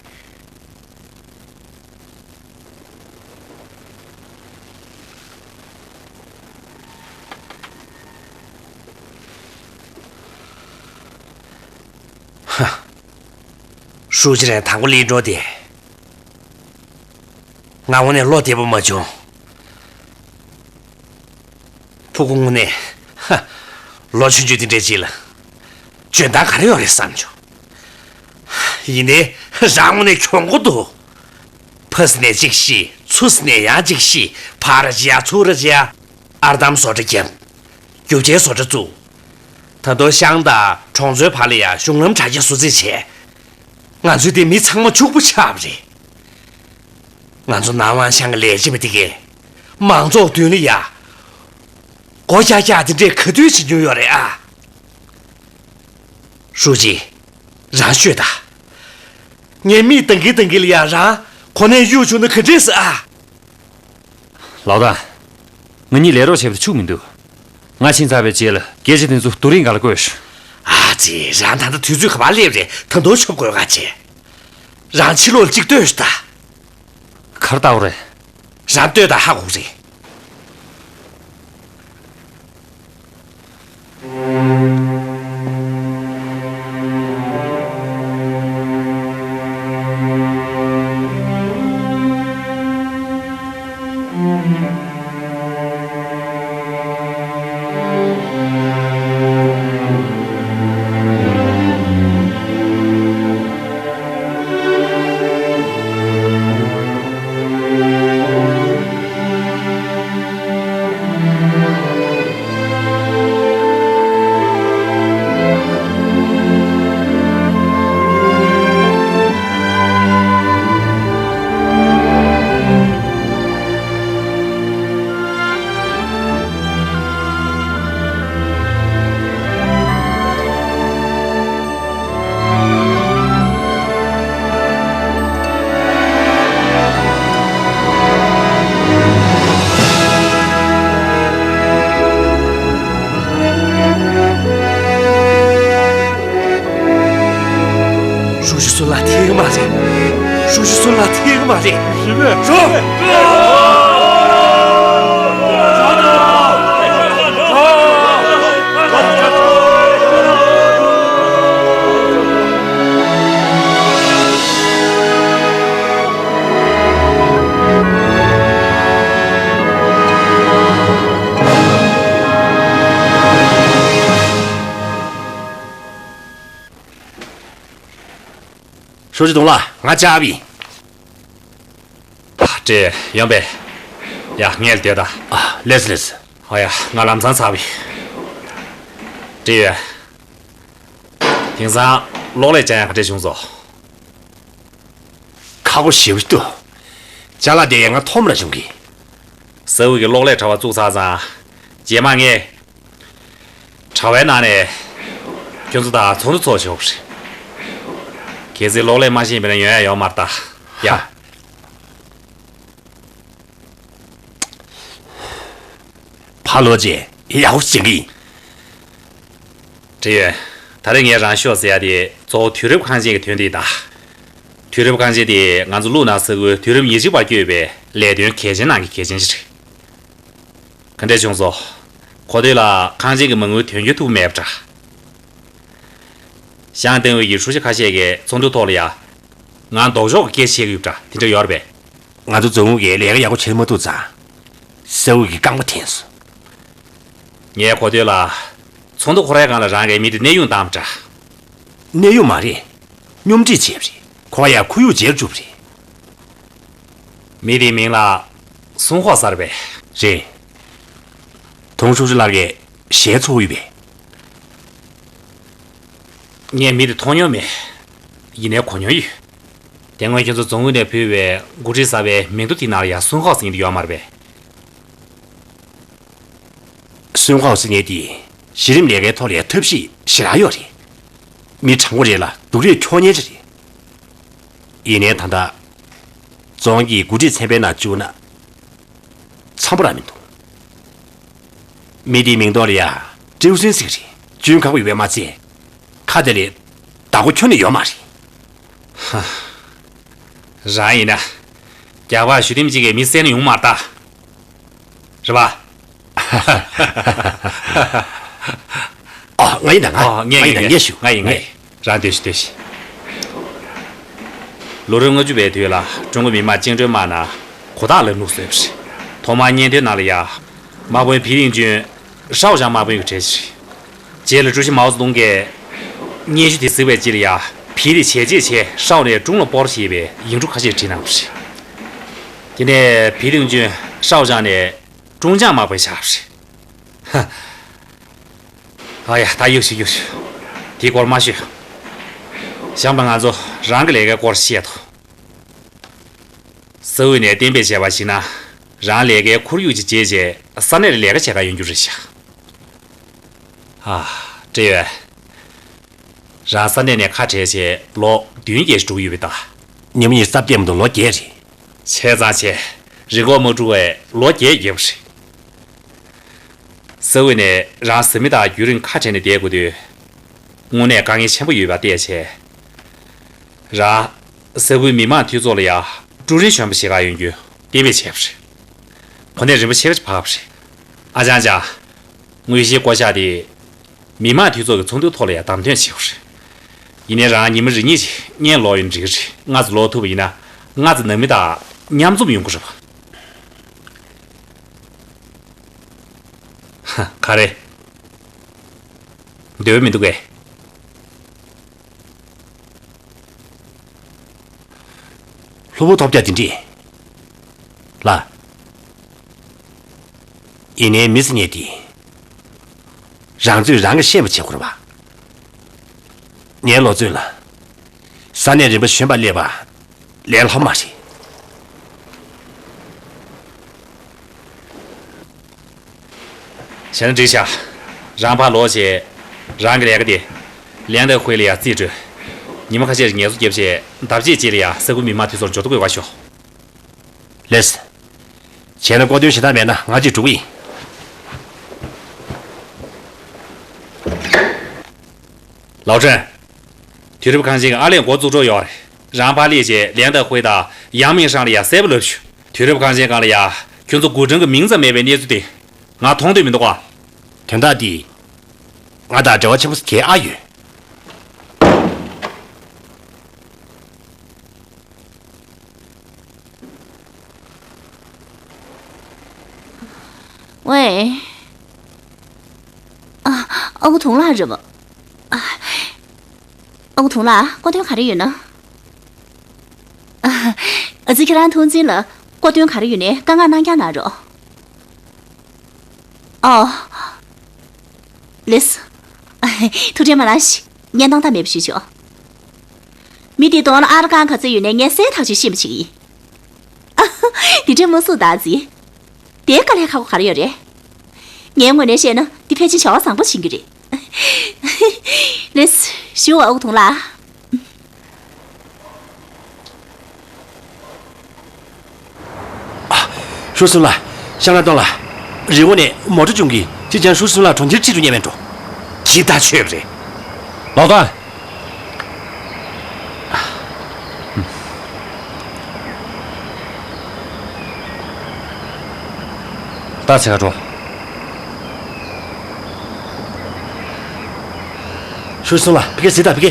ཧ། ཧྲུའུ་ཅི་རེད། དང་པོ་ལས་འགྲོ་དེ། ང་དངོས་གནས་བློ་བདེ་པོ་མ་བྱུང་། ཕྲུ་གུ་དངོས་གནས། ཧ། ལོ་ཆུང་ཆུང་དེ་འདྲས་ཅིག་ལ། འཇོན་ཐང་ག་རེ་ཡོད་རེད་བསམ་བྱུང་། ཡིན་ནའི་རང་དངོས་གནས་གྱོང་པོ་འདུག་ཕ་ཟེར་ནས་གཅིག་ཤི། ཚུ་ཟེར་ནས་ཡང་གཅིག་ཤི། ཕར་ར་ཅི་ཡ་ཚུར་ར་ཅི་ཡ། ཨར་འདམ་བཟོ་གྲྭ་བརྒྱབ། རྒྱུ་ཆའི་བཟོ་གྲྭ་བཙུགས། ད་དུང་ཤང་དང་གྲོང་ཚོའི་བར་ལ་ཡང་གཞུང་ལམ་དྲ་རྒྱ་བཟོ་རྩིས་བྱས། ང་ཚོའི་དེ་མི་ཚང་མ་ཕྱུག་པོ་ཆགས་པ་རེད། ང་ཚོ་ནམ་ཝང་ཤང་གི་ལས་བྱེད་པ་དེ་གས་མང་ཚོགས་མདུན་ལ་ཡ། སྒོ་རྒྱག་རྒྱག་དེ་འདྲས་ག་དུས་བྱེད་མྱོང་ཡོད་རེད་ཨ། ཧྲུའུ་ཅི། རང་ཤོད་ད། ངས་མིག་གདངས་ཀྱིན་གདངས་ཀྱིན་ལ་ཡ་རང་གོ་གནས་གཡུག་བྱུང་ན་ག་འདྲས་ཟེར་ཨ། ལའོ་ཏཱ། ང་གཉིས་ལས་རོགས་བྱེད་པ་དེ་ཕྱུག་མི་འདུག་ང་ཕྱིན་ཚར་བའི་རྗེས་ལ་སྐད་ཆ་དེ་ཚོ་རྡོ་རིང་སྒང་ལ་བཀོད་ཤོག་ཨ་ཙི། རང་ད་ལྟ་དུས་ཚོད་ག་པར་སླེབས་རེད། ད་དུང་ཆོབ་དགོས་ག་བྱས། རང་ཕྱི་ལོགས་ལ་གཅིག་ལྟོས་ཤོག་ད། ག་རེ་ལྟ་བ་རེད། རང་ལྟོས་དང་ཧ་གོ་གི་རེད། པ་རེད། ཞི་བའི་ཞོ། ཞོ་ཅི་གདོང་ལ་ང་ཅག་བི། ཨ་ཏྲེ་ཡོང་པས། ཡ་ངས་ལྟོས་ད། ཨ་ལེས་ལེས། ཨ་ཡ་ང་ལམ་སང་ཚར་བི། ཏྲེ་ཡོད། དེང་སང་གློག་ཀླད་ཅན་ཡང་ག་འདྲས་བྱུང་སོང་། ཁག་པོ་ཞེ་པོ་འདུག་ཅ་ལག་དེ་ཡང་ང་ཐོག་མ་ལ་བྱུང་གི། ས་འུ་གི་གློག་ཀླད་དྲ་བ་བཙུགས་ཚར་ཙང་། རྗེས་མ་ངས། དྲ་བའི་ནང་ནས། ཁྱོད་ཚོ་དང་ཚོགས་འདུ་ཚོགས་ཆོག་རེད། གལ་སྲིད་གློག་ཀླད་མ་ཤེས་པ་ན་ཡོང་ཡ་ཡོད་མ་རེད་ད། ཡ། ཕ་ལོ་ཅེ་ཡག་པོ་བྱེད་ཀྱི་ཡིན། ཏྲེ་ཡོད། ད་རེས་ངས་རང་ཤོག་ཟེར་ཡ་དེ་གཙོ་བོ་དུས་རབས་ཁང་ཆེན་གྱི་དོན་དེ་ད། དུས་རབས་ཁང་ཆེན་དེ་ང་ཚོ་ལུག་ནག་ས་ཁུལ་དུས་རབས་ཉེར་གཅིག་པར་བསྐྱོད་པའི་ལས་དོན་གལ་ཆེན་ནང་གི་གལ་ཆེན་ཞིག་རེད། ག་འདྲས་བྱུང་སོང་། གོ་ཐོས་ལ་ཁང་ཆེན་གྱི་མ་དངུལ་དོན་འཁྱོལ་ཐུབ་མེད་པ་འདྲ། ཞང་ཏང་ཝེ་ཡི་ཧྲུའུ་ཅི་ཁ་ཤས་ཀྱིས་ཚོགས་འདུ་ཐོག་ལ་ཡ། ང་ལྡོག་ཕྱོགས་ཀྱི་སྐད་ཆ་བཤད་ཀྱི་ཡོད་པ་འདྲ་དེ་འདྲ་ཡོད་རེད་པས། ང་ཚོ་རྫོང་ཁུངས་ཀྱིས་ལས་ཀ་ཡག་པོ་བྱེད་མ་ཐུབ་ཙང་། ས་འུ་གི་རྐང་པ་འཐེན་སོང་། ངའི་གོ་ཐོས་ལ། ཚོགས་འདུ་ཁོ་རའི་སྒང་ལ་རང་གི་མི་དེ་གནས་དབྱུང་བཏང་བ་འདྲ། གནས་དབྱུང་མ་རེད། སྙོམས་སྒྲིག་བྱས་པ་རེད། ཁོ་ཡ་ཁོར་ཡུག་བརྗེ་རུ་བཅུག་པ་རེད། མི་དེའི་མིང་ལ། སུན་ཧྭ་ཟེར་བས། རེད། དུང་ཧྲུའུ་ཅི་ལགས་ཀྱིས་ཞལ་འཚོ་ཡོད་པས། ངས་མི་དེ་མཐོང་མྱོང་མེད། ཡིན་ནའི་གོ་མྱོང་ཡོད། དེ་སྔོན་ཁྱོད་ཚོ་རྫོང་ཁུལ་ནས་ཕུལ་བའི་འགོ་ཁྲིད་གསར་པའི་མིང་ཐོ་དེའི་ནང་ལ་ཡང་སུན་ཧྭ་ཟེར་མཁན་དེ་ཡོད་མ་རེད་པས། སུན་ཧྭ་ཟེར་མཁན་དེ་གཞི་རིམ་ལས་ཀའི་ཐོག་ལ་ཡང་ཐབས་ཤེས་ཞེ་དྲག་ཡོད་རེད། མི་དྲང་པོ་རེད་ལ་སྡུག་རུས་འཁྱོག་མཁན་ཅིག་རེད། ཡིན་ནའི་ད་ལྟ་རྫོང་གི་འགོ་ཁྲིད་ཚན་པའི་ནང་བཅུག་ན། འཚམ་པོ་རང་མི་འདུག་མི་དེའི་མིང་ཐོག་ལ་ཡ་ཀྲེའུ་སུན་ཟེར་གི་རེད། རྒྱུན་ཁག་པོ་ཡོད་པས་མ་ཚད། ཁ་དེ་ལས་བདག་པོ་ཁྱོན་ནས་ཡོད་མ་རེད། ཧ། རང་ཡིན་ན། རྒྱག་པ་ཞུ་དེམ་གཅིག་གིས་མི་བསད་ན་ཡོང་མ་རེད་ད། རེད་པ། ཨ། ང་ཡིན་ད་ང་། ཨ། ངས་ངས་ངས་ཞུ། ང་ཡིན་ང་ཡིན། རང་སྡོད་ཤིག་སྡོད་ཤིག་ལོ་རབས་ལྔ་བཅུ་པའི་དུས་ལ་ཀྲུང་གོ་མི་དམངས་བཅིངས་འགྲོལ་དམག་ནང་གོ་ཐག་ལམ་ལུགས་བཟོས་པ་རེད། ཐོག་མར་སྙན་ཐོའི་ནང་ལ་ཡ། དམག་དཔོན་ཕི་ཏིང་ཅུན་ཧྲའོ་ཞང་དམག་དཔོན་གྱི་གྲས་ཤིག་རེད། རྗེས་ལ་ཀྲུའུ་ཞི་མའོ་ཙེ་ཏུང་གིས་སྙན་ཞུ་དེ་གཟིགས་པའི་རྗེས་ལ་ཡ། ཕི་དེ་བྱས་རྗེས་བྱས་ཧྲའོ་ནས་ཀྲུང་ལ་སྤོར་ཞེས་པའི་ཡིག་འབྲུ་ཁ་ཤས་བྲིས་གནང་བ་རེད། དེ་ནས་ཕི་ཏིང་ཅུན་ཧྲའོ་ཞང་ནས་ཀྲུང་ཅང་དམག་དཔོན་ཆགས་པ་རེད། ཧ། ཨ་ཡ། ད་གཡུག་ཞིག་གཡུག་ཞིག་དེའི་སྐོར་མ་ཤོད། ཞང་པ། ང་ཚོ་རང་གི་ལས་ཀའི་སྐོར་བཤད་དོ། ས་འུ་ནས་གཏན་འབེབས་བྱས་པ་ཞིག་ན། རང་ལས་ཀའི་ཁོར་ཡུག་ཅིག་བརྗེས་རྗེས་ས་གནས་ལ་ལས་ཀ་བྱེད་ག་ཡོང་རྒྱུ་རེད་ཤག་ཨ། ཀྲེ་ཡོད། རང་ས་གནས་ནས་ཁ་བྲལ་བྱས་ལོ་བདུན་བརྒྱད་ཅིག་འགྲོ་གི་ཡོད་པས་ད། ཉི་མ་ཉི་ཤུ་རྩ་བརྒྱད་མ་གཏོགས་ལོ་བརྒྱད་རེད། བྱས་ཙང་བྱས། རི་འགོག་དམག་འཁྲུག་པས་ལོ་བརྒྱད་བརྒལ་བ་རེད། ས་འུ་ནས་རང་བཟའ་མི་དང་རྒྱུན་རིང་ཁ་བྲལ་ནས་བསྡད་དགོས་དུས། དངོས་གནས་དཀའ་ངལ་ཆེན་པོ་ཡོད་པ་བལྟས་བྱས། རང་ས་ཁུལ་མི་དམངས་འཐུས་ཚོགས་ལ་ཡང་ཀྲུའུ་རིན་གཞོན་པ་ཞིག་ག་ཡོང་རྒྱུ་གཏན་འབེབས་བྱས་པ་རེད། གོ་གནས་རིམ་པ་ཆེ་བ་ཞིག་བབས་པ་རེད། ཨ་ཅང་ཅང་། དངོས་གཞིའི་བསྐོ་བཞག་དེ། མི་དམངས་འཐུས་ཚོགས་ཀྱི་ཚོགས་འདུའི་ཐོག་ལ་ཡང་བདམས་ཐོན་བྱེད་དགོས་རེད། ཡིན་ནའི་རང་ཉི་མ་རེ་གཉིས་ཤིག་སྔོན་ལོག་ཡོང་འགྲིག་གི་རེད། སྔ་ཙམ་ལོག་ཐུབ་པ་ཡིན་ན་སྔ་ཙམ་ནང་མི་དང་མཉམ་འཛོམས་ཡོང་གི་རེད་པ། ཧ། ག་རེ། འདོད་པ་མི་འདུག་གས། ལྷུག་པོ་ཐོབ་རྒྱ་དེ་འདྲས། ལ། ཡིན་ནའི་མི་ཟེར་མཁན་དེ། རང་ཚོས་རང་གིས་ཤེས་པ་བྱེད་དགོས་རེད་པ། ངའི་ལོ་ཚོད་ལ། ས་གནས་རིམ་པ་གཞོན་པ་སླེབས་པ། ལས་སླ་པོ་མ་རེད། བྱས་ན་འགྲིག་ཤག་རང་ཕར་ལོག་བྱས། རང་གི་ལས་ཀ་དེ། ལན་དང་ཧུའེ་ལ་ཡང་རྩིས་སྤྲོད། ཉི་མ་ཁ་ཤས་ཤིག་ངལ་གསོ་བརྒྱབ་བྱས་ལྡབ་གཅིག་ཅིག་ལ་ཡང་ས་ཁུལ་མི་དམངས་འཐུས་ཚོགས་འབྱོར་ཐོ་འགོད་ག་ཤོག་ལེས། བྱས་ན་ཀོ་དོན་གཞན་དག་མེད་ན་ང་གཅིག་འགྲོ་གི་ཡིན། ལའོ་ཁྲེན། དུས་རབས་ཁང་ཆེན་གྱི་ཨར་ལས་འགོ་བཙུགས་འགྲོ་ཡོད་རེད། རང་ཕར་སླེབས་བྱས་ལན་དང་ཧུའེ་དང་ཡང་མིང་ཧྲང་ལ་ཡ་གསལ་པོ་ལབ་ཞུ། དུས་རབས་གངས་ཅན་སྒང་ལ་ཡ་ཁྱོད་ཚོ་གུ་ཁྲང་གི་མིང་ཙམ་མེད་པའི་གནས་ཚུལ་དེ་ང་མཐོང་འདོད་མི་འདུག་ག། དོན་དག་འདི་ང་དང་འབྲེལ་བ་ཆེན་པོ་གལ་ཨ་ཡོད། ཝེ། ཨ། ཨ་ཁུ་དུང་ལགས་རེད་པ། ཨ། ཨ་ཁུ་དུང་ལགས། བཀའ་དྲིན་ག་རེ་ཡོད་ན། ཨ། ཨ་ཙི། ཁྱེད་རང་ཐུགས་འཛིན་ལ། བཀའ་དྲིན་ག་རེ་ཡོད་ན་བཀའ་མངགས་གནང་རྒྱུ་གནང་རོགས། ཨོ། ལགས་སོ། ཐུགས་ཁྲལ་མ་གནང་ཞིག། བརྙན་ཐུང་ཐག་མེད་པ་ཞུས་ཆོག། མི་དེའི་གདོང་ལ་ཨར་རྐང་ག་ཚོད་ཡོད་ན་ངས་གསལ་ཐག་ཆོད་ཤེས་པ་ཞིག་ཡིན། འདི་འདྲ་མ་གསུངས་ད་ཙི། དེའི་དཀའ་ལས་ཁག་པོ་ག་རེ་ཡོད་རེད། ངའི་ངོས་ནས་བཤད་ན་འདི་ཕལ་ཆེར་བྱ་བ་བཟང་པོ་ཡིན་གྱི་རེད། ལགས་སོ། ཞུ་བ། ཨ་ཁུ་དུང་ལགས། ཧྲུའུ་ཅུན་ལགས། ཤང་ལ་གཏོང་ལ། རི་བོ་ནས་མོ་ཊ་བྱུང་གི། ཅི་ཅང་ཧྲུའུ་ཅུན་ལགས་གྲོང་ཁྱེར་ཁྲིད་འགྲོ་མཁན་མེད་འགྲོ། ཇི་ལྟར་ཆོས་རེད། ལོག་དང་། ད་ཚེ་ག་འགྲོ། ཧྲུའུ་ཅུན་ལགས། ཕ་གི་ཟི་ད་ཕ་གི།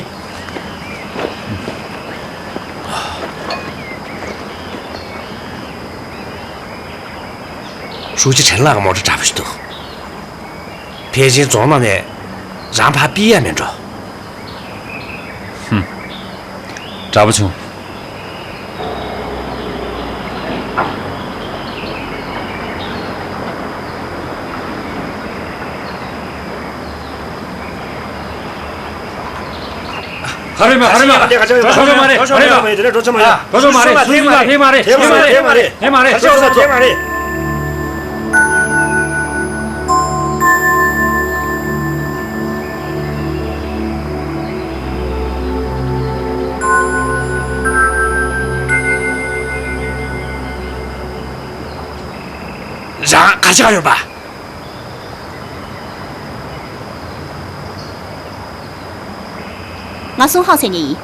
ཧྲུའུ་ཅི་ཁྲེན་ལགས་ཀྱི་མོ་ཊ་འདྲ་པོ་ཞིག་འདུག། ཕལ་ཆེར་རྫོང་ནང་ནས་རང་ཕར་ཕུད་ཡ་མེད་འགྲོ། ཧུམ། འདྲ་པོ་བྱུང་། ཧ་རེ་མ་ཧ་རེ་མ། འགྲོ་ཆོག་མ་རེད། ཧ་རེ་མ། འགྲོ་ཆོག་མ་རེད། འགྲོ་ཆོག་མ་རེད། སུ་སུ་ལ་ཐེ་མ་རེད། ཐེ་མ་རེད། ཐེ་མ་རེད། ཐེ་མ་རེད། ཧ་ཆོག་ས་ཐེ་མ་རེད། རང་ག་ཅི་ག་ཡོད་པ། ང་སུན་ཧའོ་མཚན་ཉིད་ཡིན།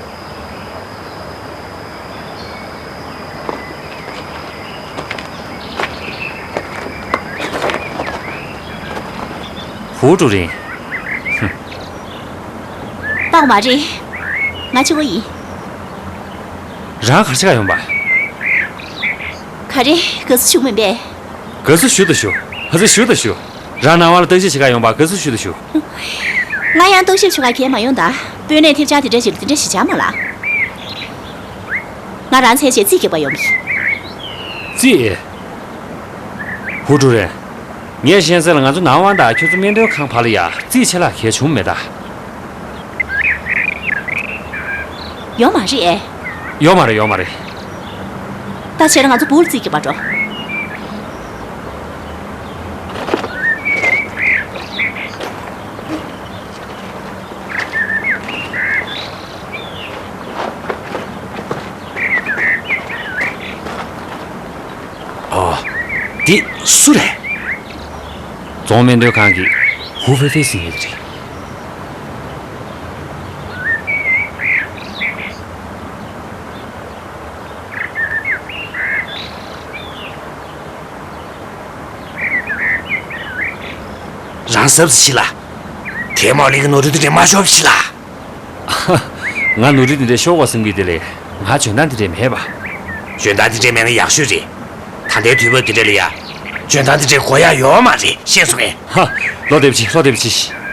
ཧུའུ་ཀྲུའུ་རེན། ཧུམ། སྤག་མ་རེད། ང་ཆུ་བོ་ཡིན། རང་ག་ཅི་ག་ཡོང་པ། ག་རེ། དགའ་བསུ་ཞུ་མིན་པས། དགའ་བསུ་ཞུ་དང་ཞུ། ཧ་ཙི་ཞུ་དང་ཞུ། རང་ནང་བ་ལ་བརྟག་ཞིབ་བྱེད་ག་ཡོང་པ། དགའ་བསུ་ཞུ་དང་ཞུ། ང་ཡང་བརྟག་ཞིབ་བྱེད་ག་གས་མ་ཡོང་ད། དཔོན་གནས་ཐེབས་ཆག་དེ་འདྲ་ཞིག་ལ་དེ་འདྲ་ཞིག་བྱ་མ་ལ། ང་རང་མཚན་བྱས་རྩིས་རྒྱག་པ་ཡོང་གི། རྩིས། ཧུ་ཀྲུའུ་རེན། ངས་ཤེས་གསལ་ལ་ང་ཚོ་ནང་དབང་དང་ཁྱོད་ཚོ་སྨན་དོན་ཁང་བར་ལ་ཡ་རྩིས་ཆེ་ལྷག་གས་བྱུང་མེད་ད། ཡོད་མ་རེད་ཨེ། ཡོད་མ་རེད། ཡོད་མ་རེད། ད་བྱས་ན་ང་ཚོ་བུ་ལ་རྩིས་རྒྱག་པར་འགྲོ། ཨོ། འདི་སུ་རེད། རྫོང་སྨན་དོན་ཁང་གི་ཧུ་ཧྥེ་ཧྥེ་ཟེར་མཁན་དེ་རེད། རང་གཟབ་ཅིག་བྱེད་ལ། དེ་མོ་ལིག་ནོར་འཁྲུལ་དེ་འདྲ་མ་ཤོར་བྱེད་ལ། ང་ནོར་འཁྲུལ་དེ་འདྲ་ཤོར་བ་བསམ་གི་དེ་ལས་ང་འཇོན་ཐང་དེ་འདྲ་མེད་པ། འཇོན་ཐང་དེ་འདྲ་མེད་ན་ཡག་ཤོས་རེད། ད་ལྟའི་དུས་བབ་དེ་འདྲ་ལ་ཡ། འཇོན་ཐང་དེ་འདྲ་དགོས་ཡ་ཡོད་མ་རེད། ཤེས་སོང་ངས། ཧ། བློ་བདེ་པོ་བྱེད། བློ་བདེ་པོ་བྱེད།